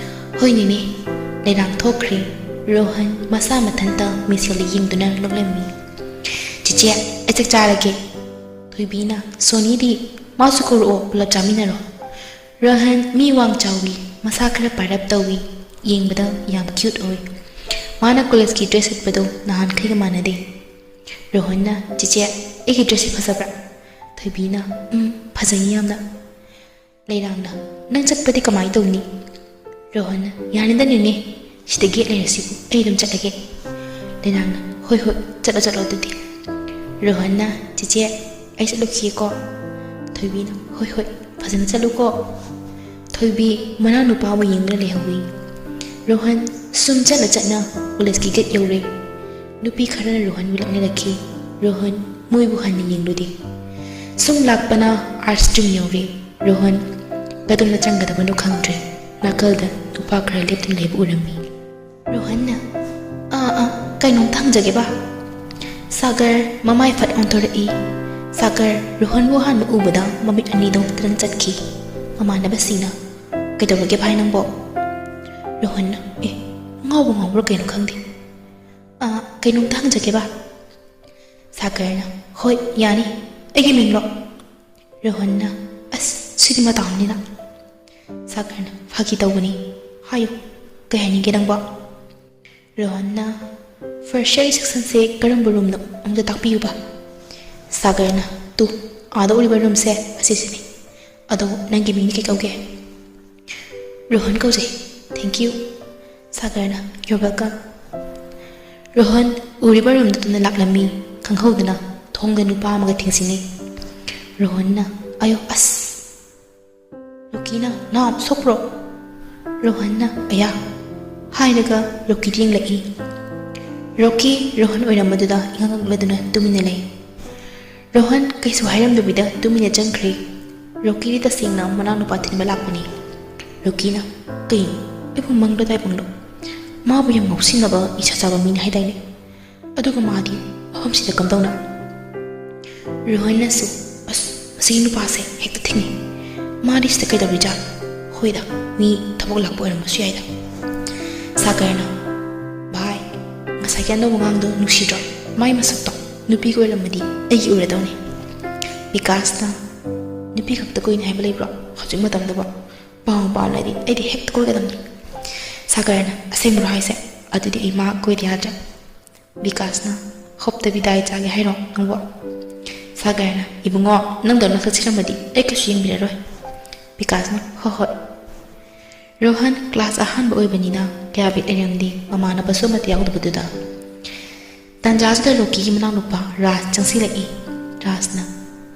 ꯍꯣꯏ ꯅꯦꯅꯦ꯫ ꯂꯩꯔꯥꯡ ꯊꯣꯛꯈ꯭ꯔꯦ꯫ ꯔꯣꯍꯟ ꯃꯁꯥ ꯃꯊꯟꯇ ꯃꯤꯡꯁꯦꯜꯗ ꯌꯦꯡꯗꯨꯅ ꯅꯣꯛꯂꯝꯃꯤ꯫ ꯆꯤꯆꯦ, ꯑꯩ ꯆꯥꯛ ꯆꯥꯔꯒꯦ꯫ ꯊꯣꯏꯕꯤꯅ, ꯁꯣꯅꯤꯗꯤ? ꯃꯥꯁꯨ ꯀꯧꯔꯛꯑꯣ, ꯄꯨꯂꯞ ꯆꯥꯃꯤꯟꯅꯔꯣ꯫ ꯔꯣꯍꯟ ꯃꯤ ꯋꯥꯡ ꯆꯥꯎꯋꯤ, ꯃꯁꯥ ꯈꯔ ꯄꯥꯔꯞ ꯇꯧꯋꯤ, ꯌꯦꯡꯕꯗ ꯌꯥꯝ ꯀ꯭ꯌꯨꯠ ꯑꯣꯏ꯫ ꯃꯥꯅ ꯀꯣꯂꯦꯖꯀꯤ ꯗ꯭ꯔꯦꯁ ꯁꯦꯠꯄꯗꯣ ꯅꯍꯥꯟꯈꯩꯒ ꯃꯥꯟꯅꯗꯦ꯫ ꯔꯣꯍꯟꯅ, ꯆꯤꯆꯦ, ꯑꯩꯒꯤ ꯗ꯭ꯔꯦꯁꯁꯤ ꯐꯖꯕ꯭ꯔꯥ? ꯊꯣꯏꯕꯤꯅ, ꯎꯝ, ꯐꯖꯩ ꯌꯥꯝꯅ꯫ ꯂꯩꯔꯥꯡꯅ, ꯅꯪ ꯆꯠꯄꯗꯤ ꯀꯃꯥꯏ ꯇꯧꯅꯤ? ꯔꯣꯍꯟꯅ, ꯌꯥꯅꯤꯗ ꯅꯦꯅꯦ, ꯁꯤꯗ ꯒꯦꯠ ꯂꯩꯔꯁꯤꯕꯨ, ꯑꯩ ꯑꯗꯨꯝ ꯆꯠꯂꯒꯦ꯫ ꯂꯩꯔꯥꯡꯅ, ꯍꯣꯏ ꯍꯣꯏ, ꯆꯠꯂꯣ ꯆꯠꯂꯣ ꯑꯗꯨꯗꯤ꯫ ꯔꯣꯍꯟꯅ, ꯆꯤꯆꯦ, ꯑꯩ ꯆꯠꯂꯨꯈꯤꯒꯦꯀꯣ꯫ ꯊꯣꯏꯕꯤꯅ, ꯍꯣꯏ ꯍꯣꯏ, ꯐꯖꯅ ꯆꯠꯂꯨꯀꯣ꯫ ꯊꯣꯏꯕꯤ ꯃꯅꯥꯎꯅꯨꯄꯥꯕꯨ ꯌꯦꯡꯗꯨꯅ ꯂꯩꯍꯧꯏ꯫ ꯔꯣꯍꯟ ꯁꯨꯝ ꯆꯠꯅ ꯆꯠꯅ ꯀꯣꯂꯦꯖꯀꯤ ꯒꯦꯠ ꯌꯧꯔꯦ꯫ ꯅꯨꯄꯤ ꯈꯔꯅ ꯔꯣꯍꯟꯕꯨ ꯂꯛꯅꯔꯛꯈꯤ꯫ ꯔꯣꯍꯟ ꯃꯣꯏꯕꯨ ꯍꯟꯅ ꯌꯦꯡꯂꯨꯗꯦ꯫ ꯁꯨꯝ ꯂꯥꯛꯄꯅ ꯑꯥꯔꯠꯁ ꯁ꯭ꯇ꯭ꯔꯤꯝ ꯌꯧꯔꯦ꯫ ꯔꯣꯍꯟ ꯀꯗꯣꯝꯗ ꯆꯪꯒꯗꯕꯅꯣ ꯈꯪꯗ꯭ꯔꯦ꯫ ꯅꯥꯀꯜꯗ ꯅꯨꯄꯥ ꯈꯔ ꯂꯦꯞꯇꯨꯅ ꯂꯩꯕ ꯎꯔꯝꯃꯤ꯫ ꯔꯣꯍꯟꯅ, "ꯑꯥ, ꯑꯥ, ꯀꯩꯅꯣꯝꯇ ꯍꯪꯖꯒꯦꯕ?" ꯁꯥꯒꯔ ꯃꯃꯥꯏ ꯐꯠ ꯑꯣꯟꯊꯣꯔꯛꯏ꯫ ꯁꯥꯒꯔ ꯔꯣꯍꯟꯕꯨ ꯑꯍꯥꯟꯕ ꯎꯕꯗ ꯃꯃꯤꯠ ꯑꯅꯤꯗꯣ ꯇꯔꯪ ꯆꯠꯈꯤ꯫ ꯃꯃꯥꯟꯅꯕꯁꯤꯡꯅ, "ꯀꯩꯗꯧꯔꯒꯦ ꯚꯥꯏ ꯅꯪꯕꯣ?" ꯔꯣꯍꯟꯅ, "ꯑꯦ, ꯉꯥꯎꯕ ꯉꯥꯎꯕ꯭ꯔꯥ ꯀꯩꯅꯣ ꯈꯪꯗꯦ꯫ ꯑ, ꯀꯩꯅꯣꯝꯇ ꯍꯪꯖꯒꯦꯕ?" ꯁꯥꯒꯔꯅ, "ꯍꯣꯏ, ꯌꯥꯅꯤ꯫ ꯑꯩꯒꯤ ꯃꯤꯡꯂꯣ?" ꯔꯣꯍꯟꯅ, "ꯑꯁ, ꯁꯤꯗꯤ ꯃꯇꯥ ꯑꯃꯅꯤꯅ꯫" ꯁꯥꯒꯔꯅ, "ꯐꯥꯒꯤ ꯇꯧꯕꯅꯤ꯫ ꯍꯥꯏꯌꯨ, ꯀꯩ ꯍꯥꯏꯅꯤꯡꯒꯦ ꯅꯪꯕꯣ?" ꯔꯣꯍꯟꯅ, "First year sectionꯁꯦ ꯀꯔꯝꯕ roomꯅꯣ ꯑꯝꯇ ꯇꯥꯛꯄꯤꯌꯨꯕ꯫" ꯁꯥꯒꯔꯅ, "ꯇꯨ, ꯑꯥꯗ ꯎꯔꯤꯕ roomꯁꯦ ꯑꯁꯤꯁꯤꯅꯤ꯫ ꯑꯗꯣ ꯅꯪꯒꯤ ꯃꯤꯡꯗꯤ ꯀꯩ ꯀꯧꯒꯦ?" "ꯔꯣꯍꯟ ꯀꯧꯖꯩ꯫" "Thank you꯫" ꯁꯥꯒꯔꯅ, "You're welcome꯫" Rohan ꯎꯔꯤꯕ roomꯗꯨꯗ ꯂꯥꯛꯂꯝꯃꯤ꯫ ꯈꯪꯍꯧꯗꯅ ꯊꯣꯡꯗ ꯅꯨꯄꯥ ꯑꯃꯒ ꯊꯦꯡꯖꯤꯟꯅꯩ꯫ ꯔꯣꯍꯟꯅ, "ꯑꯌꯣ ꯑꯁ!" ꯔꯣꯀꯤꯅ, "ꯅꯥ ꯁꯣꯛꯄ꯭ꯔꯣ?" ꯔꯣꯍꯟꯅ, "ꯑꯌꯥ!" ꯍꯥꯏꯔꯒ ꯔꯣꯀꯤꯗ ꯌꯦꯡꯂꯛꯏ꯫ ꯔꯣꯀꯤ ꯔꯣꯍꯟ ꯑꯣꯏꯔꯝꯕꯗꯨꯗ ꯏꯉꯛ ꯉꯛꯂꯗꯨꯅ ꯇꯨꯃꯤꯟꯅ ꯂꯩ꯫ ꯔꯣꯍꯟ ꯀꯩꯁꯨ ꯍꯥꯏꯔꯝꯗꯕꯤꯗ ꯇꯨꯃꯤꯟꯅ ꯆꯪꯈ꯭ꯔꯦ꯫ ꯔꯣꯀꯤꯗꯤ ꯇꯁꯦꯡꯅ ꯃꯅꯥꯎꯅꯨꯄꯥ ꯊꯤꯟꯕ ꯂꯥꯛꯄꯅꯤ꯫ ꯔꯣꯀꯤꯅ, "ꯀꯩꯅꯣ? ꯑꯩꯕꯨ ꯃꯪꯂꯣ ꯇꯥꯏꯕꯪꯂꯣ? ꯃꯥꯕꯨ ꯌꯥꯝ ꯉꯥꯎꯁꯤꯟꯅꯕ ꯅꯤꯁꯥ ꯆꯥꯕ ꯃꯤꯅꯤ ꯍꯥꯏꯗꯥꯏꯅꯦ? ꯑꯗꯨꯒ ꯃꯥꯗꯤ ꯃꯐꯝꯁꯤꯗ ꯀꯝꯗꯧꯅ?" ꯔꯣꯍꯟꯅꯁꯨ, "ꯑꯁ, ꯃꯁꯤꯒꯤ ꯅꯨꯄꯥꯁꯦ ꯍꯦꯛꯇ ꯊꯤꯡꯉꯤ꯫ ꯃꯥꯗꯤ ꯁꯤꯗ ꯀꯩꯗꯧꯔꯤꯖꯥꯠ? ꯍꯣꯏꯗ, ꯃꯤ ꯊꯕꯛ ꯂꯥꯛꯄ ꯑꯣꯏꯔꯝꯕꯁꯨ ꯌꯥꯏꯗ꯫" ꯁꯥꯒꯔꯅ, "ꯚꯥꯏ, ꯉꯁꯥꯏꯒꯤ ꯑꯅꯧꯕ ꯑꯉꯥꯡꯗꯣ ꯅꯨꯡꯁꯤꯗ꯭ꯔꯣ? ꯃꯥꯏ ꯃꯁꯛꯇꯣ ꯅꯨꯄꯤꯒ ꯑꯣꯏꯔꯝꯃꯗꯤ ꯑꯩꯒꯤ ꯑꯣꯏꯔꯗꯧꯅꯤ꯫" ꯕꯤꯀꯥꯁꯅ, "ꯅꯨꯄꯤ ꯈꯛꯇ ꯀꯣꯏꯅꯤ ꯍꯥꯏꯕ ꯂꯩꯕ꯭ꯔꯣ ꯍꯧꯖꯤꯛ ꯃꯇꯝꯗꯕꯨ? ꯄꯥꯎ ꯄꯥꯜꯂꯗꯤ ꯑꯩꯗꯤ ꯍꯦꯛꯇ ꯀꯣꯏꯒꯗꯕꯅꯤ꯫" ꯁꯥꯒꯔꯅ, "ꯑꯁꯦꯡꯕ꯭ꯔꯣ ꯍꯥꯏꯁꯦ? ꯑꯗꯨꯗꯤ ꯑꯩ ꯃꯥ ꯀꯣꯏꯗ ꯌꯥꯗ꯭ꯔꯦ꯫" ꯕꯤꯀꯥꯁꯅ, "ꯍꯣꯞꯇ ꯕꯤꯗꯥꯏ ꯆꯥꯒꯦ ꯍꯥꯏꯔꯣ ꯅꯪꯕꯣ?" ꯁꯥꯒꯔꯅ, "ꯏꯕꯨꯡꯉꯣ, ꯅꯪꯗꯧꯅ ꯁꯛ ꯊꯤꯔꯝꯃꯗꯤ ꯑꯩ ꯀꯩꯁꯨ ꯌꯦꯡꯕꯤꯔꯔꯣꯏ꯫" ꯕꯤꯀꯥꯁꯅ, "ꯍꯣꯏ ꯍꯣꯏ꯫" ꯔꯣꯍꯟ class ꯑꯍꯥꯟꯕ ꯑꯣꯏꯕꯅꯤꯅ ꯀꯌꯥ ꯕꯤꯠ ꯂꯩꯔꯝꯗꯦ, ꯃꯃꯥꯟꯅꯕꯁꯨ ꯑꯃꯠꯇ ꯌꯥꯎꯗꯕꯗꯨꯗ꯫ ꯇꯥꯟꯖꯥꯁꯤꯗ ꯔꯣꯀꯤꯒꯤ ꯃꯅꯥꯎꯅꯨꯄꯥ ꯔꯥꯖ ꯆꯪꯁꯤꯜꯂꯛꯏ꯫ ꯔꯥꯖꯅ,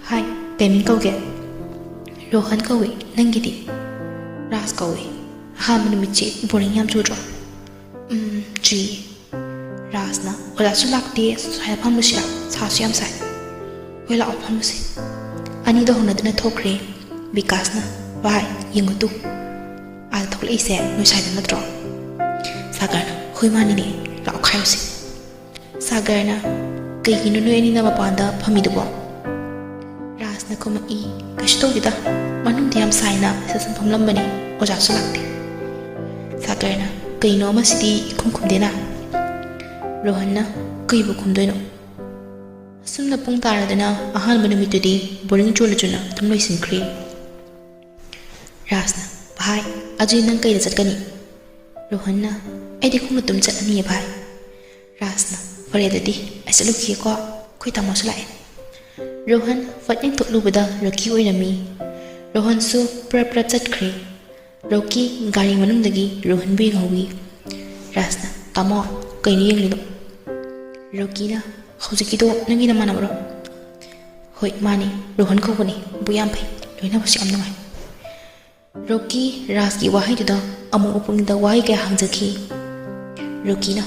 "ꯍꯥꯏ, ꯀꯩ ꯃꯤꯡ ꯀꯧꯒꯦ?" "ꯔꯣꯍꯟ ꯀꯧꯏ, ꯅꯪꯒꯤꯗꯤ?" "ꯔꯥꯖ ꯀꯧꯏ꯫ ꯑꯍꯥꯟꯕ ꯅꯨꯃꯤꯠꯁꯤ boring ꯌꯥꯝ ꯆꯨꯗ꯭ꯔꯣ?" "ꯎꯝ, ꯆꯨꯏ꯫" ꯔꯥꯖꯅ, "ꯑꯣꯖꯥꯁꯨ ꯂꯥꯛꯇꯦ, ꯁ꯭ꯋꯥꯏꯗ ꯐꯝꯂꯨꯁꯤꯔꯥ? ꯁꯥꯁꯨ ꯌꯥꯝ ꯁꯥꯏ꯫" "ꯍꯣꯏ, ꯂꯥꯛꯑꯣ, ꯐꯝꯂꯨꯁꯤ꯫" ꯑꯅꯤꯗꯣ ꯍꯧꯅꯗꯨꯅ ꯊꯣꯛꯈ꯭ꯔꯦ꯫ ꯕꯤꯀꯥꯁꯅ, "ꯚꯥꯏ, ꯌꯦꯡꯉꯨ ꯇꯨ, ꯑꯥꯗ ꯊꯣꯛꯂꯛꯏꯁꯦ ꯅꯣꯏ ꯁ꯭ꯋꯥꯏꯗ ꯅꯠꯇ꯭ꯔꯣ?" ꯁꯥꯒꯔꯅ, "ꯍꯣꯏ, ꯃꯥꯅꯤꯅꯦ, ꯂꯥꯛꯑꯣ ꯈꯥꯏꯔꯨꯁꯤ꯫" ꯁꯥꯒꯔꯅ, "ꯀꯩꯒꯤꯅꯣ ꯅꯣꯏ ꯑꯅꯤꯅ ꯃꯄꯥꯟꯗ ꯐꯝꯃꯤꯗꯨꯕꯣ?" ꯅ ꯈꯨꯝꯃꯛꯏ, "ꯀꯩꯁꯨ ꯇꯧꯗꯦꯗ, ꯃꯅꯨꯡꯗ ꯌꯥꯝ ꯁꯥꯏꯅ reception ꯐꯝꯂꯝꯕꯅꯤ, ꯑꯣꯖꯥꯁꯨ ꯂꯥꯛꯇꯦ꯫" ꯁꯥꯇ꯭ꯔꯅ, "ꯀꯩꯅꯣ ꯑꯃꯁꯤꯗꯤ ꯏꯈꯨꯝ ꯈꯨꯝꯗꯦꯅ?" ꯔꯣꯍꯟꯅ, "ꯀꯩꯕꯨ ꯈꯨꯝꯗꯣꯏꯅꯣ?" ꯑꯁꯨꯝꯅ ꯄꯨꯡ ꯇꯥꯔꯗꯅ ꯑꯍꯥꯟꯕ ꯅꯨꯃꯤꯠꯇꯨꯗꯤ boring ꯆꯨꯅ ꯆꯨꯅ ꯑꯗꯨꯝ ꯂꯣꯏꯁꯤꯟꯈ꯭ꯔꯤ꯫ ꯔꯥꯖꯅ, "ꯚꯥꯏ, ꯑꯗꯨꯗꯤ ꯅꯪ ꯀꯩꯗ ꯆꯠꯀꯅꯤ?" ꯔꯣꯍꯟꯅ, "ꯑꯩꯗꯤ ꯈꯣꯡꯅ ꯑꯗꯨꯝ ꯆꯠꯂꯅꯤꯌꯦ ꯚꯥꯏ꯫" ꯔꯥꯖꯅ, "ꯐꯔꯦ ꯑꯗꯨꯗꯤ, ꯑꯩ ꯆꯠꯂꯨꯈꯤꯒꯦꯀꯣ, ꯑꯩꯈꯣꯏ ꯇꯥꯃꯣꯁꯨ ꯂꯥꯛꯑꯦ꯫" ꯔꯣꯍꯟ ꯐꯠ ꯌꯦꯡꯊꯣꯛꯂꯨꯕꯗ ꯔꯣꯀꯤ ꯑꯣꯏꯔꯝꯃꯤ꯫ ꯔꯣꯍꯟꯁꯨ ꯄ꯭ꯔꯞ ꯄ꯭ꯔꯞ ꯆꯠꯈ꯭ꯔꯦ꯫ ꯔꯣꯀꯤ ꯒꯥꯔꯤ ꯃꯅꯨꯡꯗꯒꯤ ꯔꯣꯍꯟꯕꯨ ꯌꯦꯡꯍꯧꯏ꯫ ꯔꯥꯖꯅ, "ꯇꯥꯃꯣ, ꯀꯩꯅꯣ ꯌꯦꯡꯂꯤꯗꯣ?" ꯔꯣꯀꯤꯅ, "ꯍꯧꯖꯤꯛꯀꯤꯗꯣ ꯅꯪꯒꯤ ꯅꯃꯥꯟꯅꯕꯔꯣ?" "ꯍꯣꯏ, ꯃꯥꯅꯤ꯫ ꯔꯣꯍꯟ ꯀꯧꯕꯅꯤ꯫ ꯃꯕꯨꯛ ꯌꯥꯝ ꯐꯩ꯫ ꯂꯣꯏꯅꯕꯁꯨ ꯌꯥꯝ ꯅꯨꯡꯉꯥꯏ꯫" ꯔꯣꯀꯤ ꯔꯥꯖꯀꯤ ꯋꯥꯍꯩꯗꯨꯗ ꯑꯃꯨꯛ ꯄꯨꯛꯅꯤꯡꯗ ꯋꯥꯍꯩ ꯀꯌꯥ ꯍꯥꯡꯖꯈꯤ꯫ ꯔꯣꯀꯤꯅ,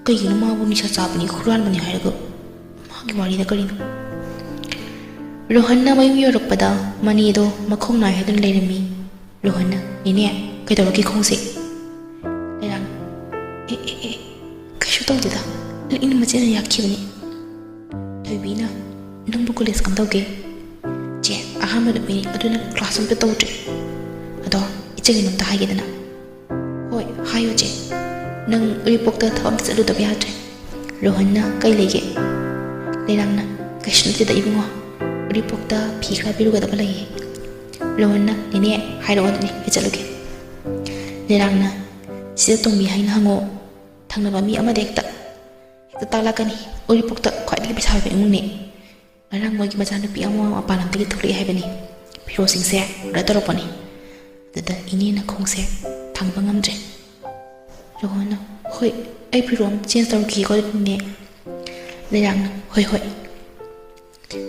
"ꯀꯩꯒꯤꯅꯣ ꯃꯥꯕꯨ ꯅꯤꯁꯥ ꯆꯥꯕꯅꯤ, ꯍꯨꯔꯥꯟꯕꯅꯤ ꯍꯥꯏꯔꯒ? ꯃꯥꯒꯤ ꯋꯥꯔꯤꯅ ꯀꯔꯤꯅꯣ?" ꯔꯣꯍꯟꯅ ꯃꯌꯨꯝ ꯌꯧꯔꯛꯄꯗ ꯃꯅꯦꯗꯣ ꯃꯈꯣꯡ ꯅꯥꯏ ꯍꯥꯏꯗꯨꯅ ꯂꯩꯔꯝꯃꯤ꯫ ꯔꯣꯍꯟꯅ, "ꯅꯦꯅꯦ, ꯀꯩꯗꯧꯔꯒꯦ ꯈꯣꯡꯁꯦ?" ꯂꯩꯔꯥꯡ, "ꯑꯦ, ꯑꯦ, ꯑꯦ, ꯀꯩꯁꯨ ꯇꯧꯗꯦꯗ꯫ ꯂꯤꯛꯅꯤꯡ ꯃꯆꯦꯅ ꯌꯥꯛꯈꯤꯕꯅꯤ꯫" ꯊꯣꯏꯕꯤꯅ, "ꯅꯪꯕꯨ ꯀꯣꯂꯦꯖ ꯀꯝꯗꯧꯒꯦ?" "ꯆꯦ, ꯑꯍꯥꯟꯕ ꯅꯨꯃꯤꯠꯅꯤ, ꯑꯗꯨꯅ ꯀ꯭ꯂꯥꯁ ꯑꯝꯇ ꯇꯧꯗ꯭ꯔꯦ꯫ ꯑꯗꯣ ꯏꯆꯦ, ꯀꯩꯅꯣꯝꯇ ꯍꯥꯏꯒꯦꯗꯅ꯫" "ꯍꯣꯏ, ꯍꯥꯏꯌꯣ ꯆꯦ꯫ ꯅꯪ ꯎꯔꯤꯄꯣꯛꯇ ꯊꯕꯛ ꯑꯝꯇ ꯆꯠꯂꯨꯗꯕ ꯌꯥꯗ꯭ꯔꯦ꯫" ꯔꯣꯍꯟꯅ, "ꯀꯩ ꯂꯩꯒꯦ?" ꯂꯩꯔꯥꯡꯅ, "ꯀꯩꯁꯨ ꯅꯠꯇꯦꯗ ꯏꯕꯨꯡꯉꯣ꯫ ꯎꯔꯤꯄꯣꯛꯇ ꯐꯤ ꯈꯔ ꯄꯤꯔꯨꯒꯗꯕ ꯂꯩꯌꯦ꯫" ꯔꯣꯍꯟꯅ, "ꯅꯦꯅꯦ, ꯍꯥꯏꯔꯛꯑꯣ ꯑꯗꯨꯗꯤ, ꯑꯩ ꯆꯠꯂꯨꯒꯦ꯫" ꯂꯩꯔꯥꯡꯅ, "ꯁꯤꯗ ꯇꯣꯝꯕꯤ ꯍꯥꯏꯅ ꯍꯪꯉꯣ꯫ ꯊꯪꯅꯕ ꯃꯤ ꯑꯃꯗ ꯍꯦꯛꯇ, ꯍꯦꯛꯇ ꯇꯥꯛꯂꯛꯀꯅꯤ꯫ ꯎꯔꯤꯄꯣꯛꯇ ꯈ꯭ꯋꯥꯏꯗꯒꯤ ꯄꯩꯁꯥ ꯄꯥꯏꯕ ꯏꯃꯨꯡꯅꯤ꯫ ꯉꯔꯥꯡ ꯃꯣꯏꯒꯤ ꯃꯆꯥꯅꯨꯄꯤ ꯑꯃ ꯃꯄꯥꯟ ꯂꯝꯗꯒꯤ ꯊꯣꯛꯂꯛꯑꯦ ꯍꯥꯏꯕꯅꯤ꯫ ꯐꯤꯔꯣꯜꯁꯤꯡꯁꯦ order ꯇꯧꯔꯛꯄꯅꯤ꯫ ꯑꯗꯨꯗ ꯏꯅꯦꯅ ꯈꯣꯡꯁꯦ ꯊꯥꯡꯕ ꯉꯝꯗ꯭ꯔꯦ꯫" ꯔꯣꯍꯟꯅ, "ꯍꯣꯏ, ꯑꯩ ꯐꯤꯔꯣꯜ change ꯇꯧꯔꯨꯈꯤꯒꯦꯀꯣ ꯑꯗꯨꯗꯤ ꯅꯦꯅꯦ꯫" ꯂꯩꯔꯥꯡꯅ, "ꯍꯣꯏ, ꯍꯣꯏ꯫"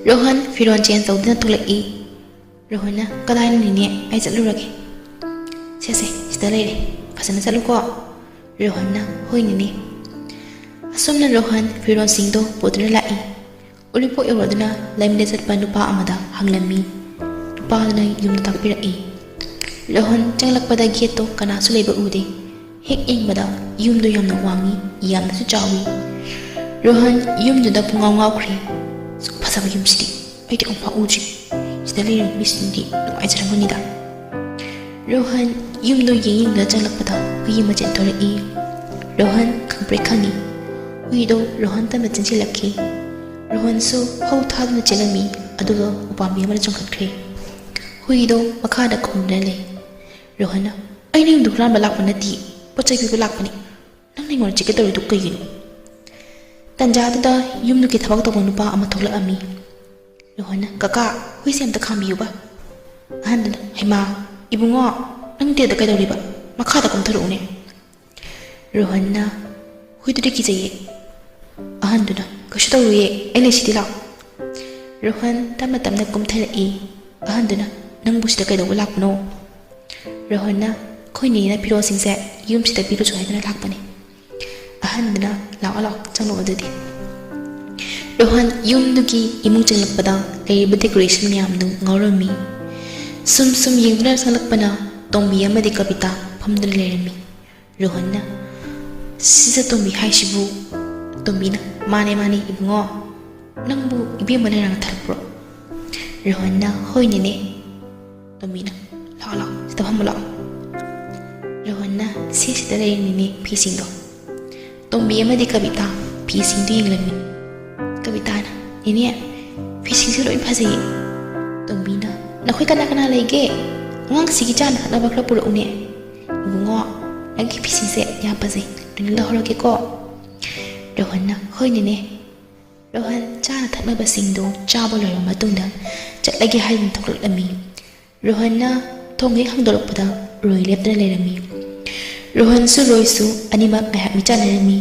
ꯔꯣꯍꯟ ꯐꯤꯔꯣꯜ change ꯇꯧꯗꯨꯅ ꯊꯣꯛꯂꯛꯏ꯫ ꯔꯣꯍꯟꯅ, "ꯀꯗꯥꯏꯅꯣ ꯅꯦꯅꯦ? ꯑꯩ ꯆꯠꯂꯨꯔꯒꯦ꯫" "ꯁꯦ, ꯁꯦ, ꯁꯤꯗ ꯂꯩꯔꯦ꯫ ꯐꯖꯅ ꯆꯠꯂꯨꯀꯣ꯫" ꯔꯣꯍꯟꯅ, "ꯍꯣꯏ ꯅꯦꯅꯦ꯫" ꯑꯁꯨꯝꯅ ꯔꯣꯍꯟ ꯐꯤꯔꯣꯜꯁꯤꯡꯗꯣ ꯄꯨꯗꯨꯅ ꯂꯥꯛꯏ꯫ ꯎꯔꯤꯄꯣꯛ ꯌꯧꯔꯗꯨꯅ ꯂꯝꯕꯤꯗ ꯆꯠꯄ ꯅꯨꯄꯥ ꯑꯃꯗ ꯍꯪꯂꯝꯃꯤ꯫ ꯅꯨꯄꯥꯗꯨꯅ ꯌꯨꯝꯗ ꯇꯥꯛꯄꯤꯔꯛꯏ꯫ ꯔꯣꯍꯟ ꯆꯪꯂꯛꯄꯗ gateꯇꯣ ꯀꯅꯥꯁꯨ ꯂꯩꯕ ꯎꯗꯦ꯫ ꯍꯦꯛ ꯌꯦꯡꯕꯗ ꯌꯨꯝꯗꯣ ꯌꯥꯝꯅ ꯋꯥꯡꯏ, ꯌꯥꯝꯅꯁꯨ ꯆꯥꯎꯏ꯫ ꯔꯣꯍꯟ ꯌꯨꯝꯗꯨꯗ ꯄꯨꯡꯉꯥꯎ ꯉꯥꯎꯈ꯭ꯔꯦ꯫ "ꯑꯁꯨꯛ ꯐꯖꯕ ꯌꯨꯝꯁꯤꯗꯤ ꯑꯩꯗꯤ ꯑꯃꯨꯛꯐꯥꯎ ꯎꯗ꯭ꯔꯤ꯫ ꯁꯤꯗ ꯂꯩꯔꯤꯕ ꯃꯤꯁꯤꯡꯗꯤ ꯅꯨꯡꯉꯥꯏꯖꯔꯝꯒꯅꯤꯗ꯫ ꯔꯣꯍꯟ ꯌꯨꯝꯗꯣ ꯌꯦꯡ ꯌꯦꯡꯗꯨꯅ ꯆꯪꯂꯛꯄꯗ ꯍꯨꯏ ꯑꯃ ꯆꯦꯟꯊꯣꯔꯛꯏ꯫ ꯔꯣꯍꯟ ꯈꯪꯄ꯭ꯔꯦꯛ ꯈꯪꯉꯤ꯫ ꯍꯨꯏꯗꯣ ꯔꯣꯍꯟ ꯇꯞꯅ ꯆꯦꯟꯁꯤꯜꯂꯛꯈꯤ꯫ ꯔꯣꯍꯟꯁꯨ ꯍꯧ ꯊꯥꯗꯨꯅ ꯆꯦꯜꯂꯝꯃꯤ, ꯑꯗꯨꯒ ꯎꯄꯥꯝꯕꯤ ꯑꯃꯗ ꯆꯣꯡꯈꯠꯈ꯭ꯔꯦ꯫ ꯍꯨꯏꯗꯣ ꯃꯈꯥꯗ ꯈꯣꯡꯗꯨꯅ ꯂꯩ꯫ ꯔꯣꯍꯟꯅ, "ꯑꯩ ꯅꯪꯗꯨ ꯍꯨꯔꯥꯟꯕ ꯂꯥꯛꯄ ꯅꯠꯇꯦ, ꯄꯣꯠ ꯆꯩ ꯄꯤꯕ ꯂꯥꯛꯄꯅꯤ꯫ ꯅꯪꯅ ꯑꯩꯉꯣꯟꯗ ꯆꯤꯛꯀꯦ ꯇꯧꯔꯤꯗꯨ ꯀꯩꯒꯤꯅꯣ?" ꯇꯟꯖꯥꯗꯨꯗ ꯌꯨꯝꯗꯨꯒꯤ ꯊꯕꯛ ꯇꯧꯕ ꯅꯨꯄꯥ ꯑꯃ ꯊꯣꯛꯂꯛꯑꯝꯃꯤ꯫ ꯔꯣꯍꯟꯅ, "ꯀꯀꯥ, ꯍꯨꯏꯁꯦ ꯑꯝꯇ ꯈꯥꯝꯕꯤꯌꯨꯕ꯫" ꯑꯍꯟꯗꯨꯅ, "ꯍꯩꯃꯥ, ꯏꯕꯨꯡꯉꯣ, ꯅꯪ ꯇꯦꯗ ꯀꯩꯗꯧꯔꯤꯕ? ꯃꯈꯥꯗ ꯀꯨꯝꯊꯔꯛꯎꯅꯦ꯫" ꯔꯣꯍꯟꯅ, "ꯍꯨꯏꯗꯨꯗꯤ ꯀꯤꯖꯩꯌꯦ꯫" ꯑꯍꯟꯗꯨꯅ, "ꯀꯩꯁꯨ ꯇꯧꯔꯣꯏꯌꯦ, ꯑꯩ ꯂꯩꯁꯤꯗꯤ, ꯂꯥꯛꯑꯣ꯫" ꯔꯣꯍꯟ ꯇꯞꯅ ꯇꯞꯅ ꯀꯨꯝꯊꯔꯛꯏ꯫ ꯑꯍꯟꯗꯨꯅ, "ꯅꯪꯕꯨ ꯁꯤꯗ ꯀꯩꯗꯧꯕ ꯂꯥꯛꯄꯅꯣ?" ꯔꯣꯍꯟꯅ, "ꯑꯩꯈꯣꯏ ꯅꯦꯅ ꯐꯤꯔꯣꯜꯁꯤꯡꯁꯦ ꯌꯨꯝꯁꯤꯗ ꯄꯤꯔꯨꯆꯣ ꯍꯥꯏꯗꯨꯅ ꯂꯥꯛꯄꯅꯦ꯫" ꯑꯍꯟꯗꯨꯅ, "ꯂꯥꯛꯑꯣ, ꯂꯥꯛꯑꯣ, ꯆꯪꯂꯛꯑꯣ ꯑꯗꯨꯗꯤ꯫" ꯔꯣꯍꯟ ꯌꯨꯝꯗꯨꯒꯤ ꯏꯃꯨꯡ ꯆꯪꯂꯛꯄꯗ ꯂꯩꯔꯤꯕ decoration ꯃꯌꯥꯝꯗꯨ ꯉꯥꯎꯔꯝꯃꯤ꯫ ꯁꯨꯝ ꯁꯨꯝ ꯌꯦꯡꯗꯨꯅ ꯆꯪꯂꯛꯄꯅ ꯇꯣꯝꯕꯤ ꯑꯃꯗꯤ ꯀꯕꯤꯇꯥ ꯐꯝꯗꯨꯅ ꯂꯩꯔꯝꯃꯤ꯫ ꯔꯣꯍꯟꯅ, "ꯁꯤꯗ ꯇꯣꯝꯕꯤ ꯍꯥꯏꯁꯤꯕꯨ?" ꯇꯣꯝꯕꯤꯅ, "ꯃꯥꯅꯦ, ꯃꯥꯅꯦ, ꯏꯕꯨꯡꯉꯣ꯫ ꯅꯪꯕꯨ ꯏꯕꯦꯝꯃꯅ ꯔꯥꯡ ꯊꯥꯔꯛꯄ꯭ꯔꯣ?" ꯔꯣꯍꯟꯅ, "ꯍꯣꯏ, ꯅꯦꯅꯦ꯫" ꯇꯣꯝꯕꯤꯅ, "ꯂꯥꯛꯑꯣ, ꯂꯥꯛꯑꯣ, ꯁꯤꯗ ꯐꯝꯃꯨ ꯂꯥꯛꯑꯣ꯫" ꯔꯣꯍꯟꯅ, "ꯁꯦ, ꯁꯤꯗ ꯂꯩꯔꯦ, ꯅꯦꯅꯦ, ꯐꯤꯁꯤꯡꯗꯣ꯫" ꯇꯣꯝꯕꯤ ꯑꯃꯗꯤ ꯀꯕꯤꯇꯥ ꯐꯤꯁꯤꯡꯗꯨ ꯌꯦꯡꯂꯝꯃꯤ꯫ ꯀꯕꯤꯇꯥꯅ, "ꯅꯦꯅꯦ, ꯐꯤꯁꯤꯡꯁꯦ ꯂꯣꯏ ꯐꯖꯩꯌꯦ꯫" ꯇꯣꯝꯕꯤꯅ, "ꯅꯈꯣꯏ ꯀꯅꯥ ꯀꯅꯥ ꯂꯩꯒꯦ? ꯑꯉꯥꯡꯁꯤꯒꯤ ꯆꯥꯅ ꯊꯛꯅꯕ ꯈꯔ ꯄꯨꯔꯛꯎꯅꯦ꯫ ꯏꯕꯨꯡꯉꯣ, ꯅꯪꯒꯤ ꯐꯤꯁꯤꯡꯁꯦ ꯌꯥꯝ ꯐꯖꯩ, ꯂꯣꯏꯅ ꯂꯧꯍꯧꯔꯒꯦꯀꯣ꯫" ꯔꯣꯍꯟꯅ, "ꯍꯣꯏ, ꯅꯦꯅꯦ꯫" ꯔꯣꯍꯟ ꯆꯥꯅ ꯊꯛꯅꯕꯁꯤꯡꯗꯨ ꯆꯥꯕ ꯂꯣꯏꯔꯕ ꯃꯇꯨꯡꯗ ꯆꯠꯂꯒꯦ ꯍꯥꯏꯗꯨꯅ ꯊꯣꯛꯂꯛꯂꯝꯃꯤ꯫ ꯔꯣꯍꯟꯅ ꯊꯣꯡ ꯍꯦꯛ ꯍꯥꯡꯗꯣꯔꯛꯄꯗ ꯔꯣꯏ ꯂꯦꯞꯇꯨꯅ ꯂꯩꯔꯝꯃꯤ꯫ ꯔꯣꯍꯟꯁꯨ ꯔꯣꯏꯁꯨ ꯑꯅꯤꯃꯛ ꯉꯥꯏꯍꯥꯛ ꯃꯤꯠ ꯆꯥꯟꯅꯔꯝꯃꯤ꯫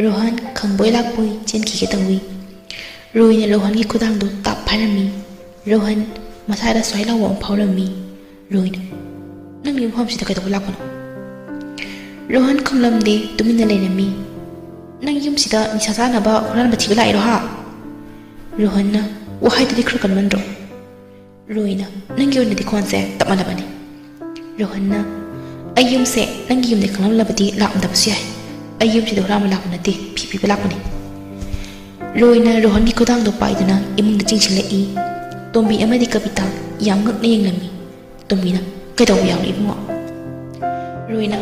ꯔꯣꯍꯟ ꯈꯪꯕꯣꯏ ꯂꯥꯛꯄꯣꯏ ꯆꯦꯟꯈꯤꯒꯦ ꯇꯧꯏ꯫ ꯔꯣꯏꯅ ꯔꯣꯍꯟꯒꯤ ꯈꯨꯗꯥꯡꯗꯨ ꯇꯥꯞ ꯍꯥꯏꯔꯝꯃꯤ꯫ ꯔꯣꯍꯟ ꯃꯁꯥꯗ ꯁ꯭ꯋꯥꯏ ꯂꯥꯎꯕ ꯑꯃ ꯐꯥꯎꯔꯝꯃꯤ꯫ ꯔꯣꯏꯅ, "ꯅꯪ ꯌꯨꯝꯐꯝꯁꯤꯗ ꯀꯩꯗꯧꯕ ꯂꯥꯛꯄꯅꯣ?" ꯔꯣꯍꯟ ꯈꯨꯝꯂꯝꯗꯦ, ꯇꯨꯃꯤꯟꯅ ꯂꯩꯔꯝꯃꯤ꯫ "ꯅꯪ ꯌꯨꯝꯁꯤꯗ ꯅꯤꯁꯥ ꯆꯥꯅꯕ ꯍꯨꯔꯥꯟꯕ ꯊꯤꯕ ꯂꯥꯛꯏꯔꯣ ꯍꯥ?" ꯔꯣꯍꯟꯅ, "ꯋꯥꯍꯩꯗꯨꯗꯤ ꯈꯔ ꯀꯟꯃꯟꯗ꯭ꯔꯣ?" ꯔꯣꯏꯅ, "ꯅꯪꯒꯤ ꯑꯣꯏꯅꯗꯤ ꯈꯣꯟꯁꯦ ꯇꯞꯃꯜꯂꯕꯅꯤ꯫" ꯔꯣꯍꯟꯅ, "ꯑꯩ ꯌꯨꯝꯁꯦ ꯅꯪꯒꯤ ꯌꯨꯝꯗ ꯈꯪꯂꯝꯂꯕꯗꯤ ꯂꯥꯛꯂꯝꯗꯕꯁꯨ ꯌꯥꯏ꯫ ꯑꯩ ꯌꯨꯝꯁꯤꯗ ꯍꯨꯔꯥꯟꯕ ꯂꯥꯛꯄ ꯅꯠꯇꯦ, ꯐꯤ ꯄꯤꯕ ꯂꯥꯛꯄꯅꯤ꯫" ꯔꯣꯏꯅ ꯔꯣꯍꯟꯒꯤ ꯈꯨꯗꯥꯡꯗꯣ ꯄꯥꯏꯗꯨꯅ ꯏꯃꯨꯡꯗ ꯆꯤꯡꯁꯤꯜꯂꯛꯏ꯫ ꯇꯣꯝꯕꯤ ꯑꯃꯗꯤ ꯀꯕꯤꯇꯥ ꯌꯥꯝ ꯉꯛꯅ ꯌꯦꯡꯂꯝꯃꯤ꯫ ꯇꯣꯝꯕꯤꯅ, "ꯀꯩꯗꯧꯕ ꯌꯥꯎꯔꯦ ꯏꯕꯨꯡꯉꯣ?" ꯔꯣꯍꯤꯅ,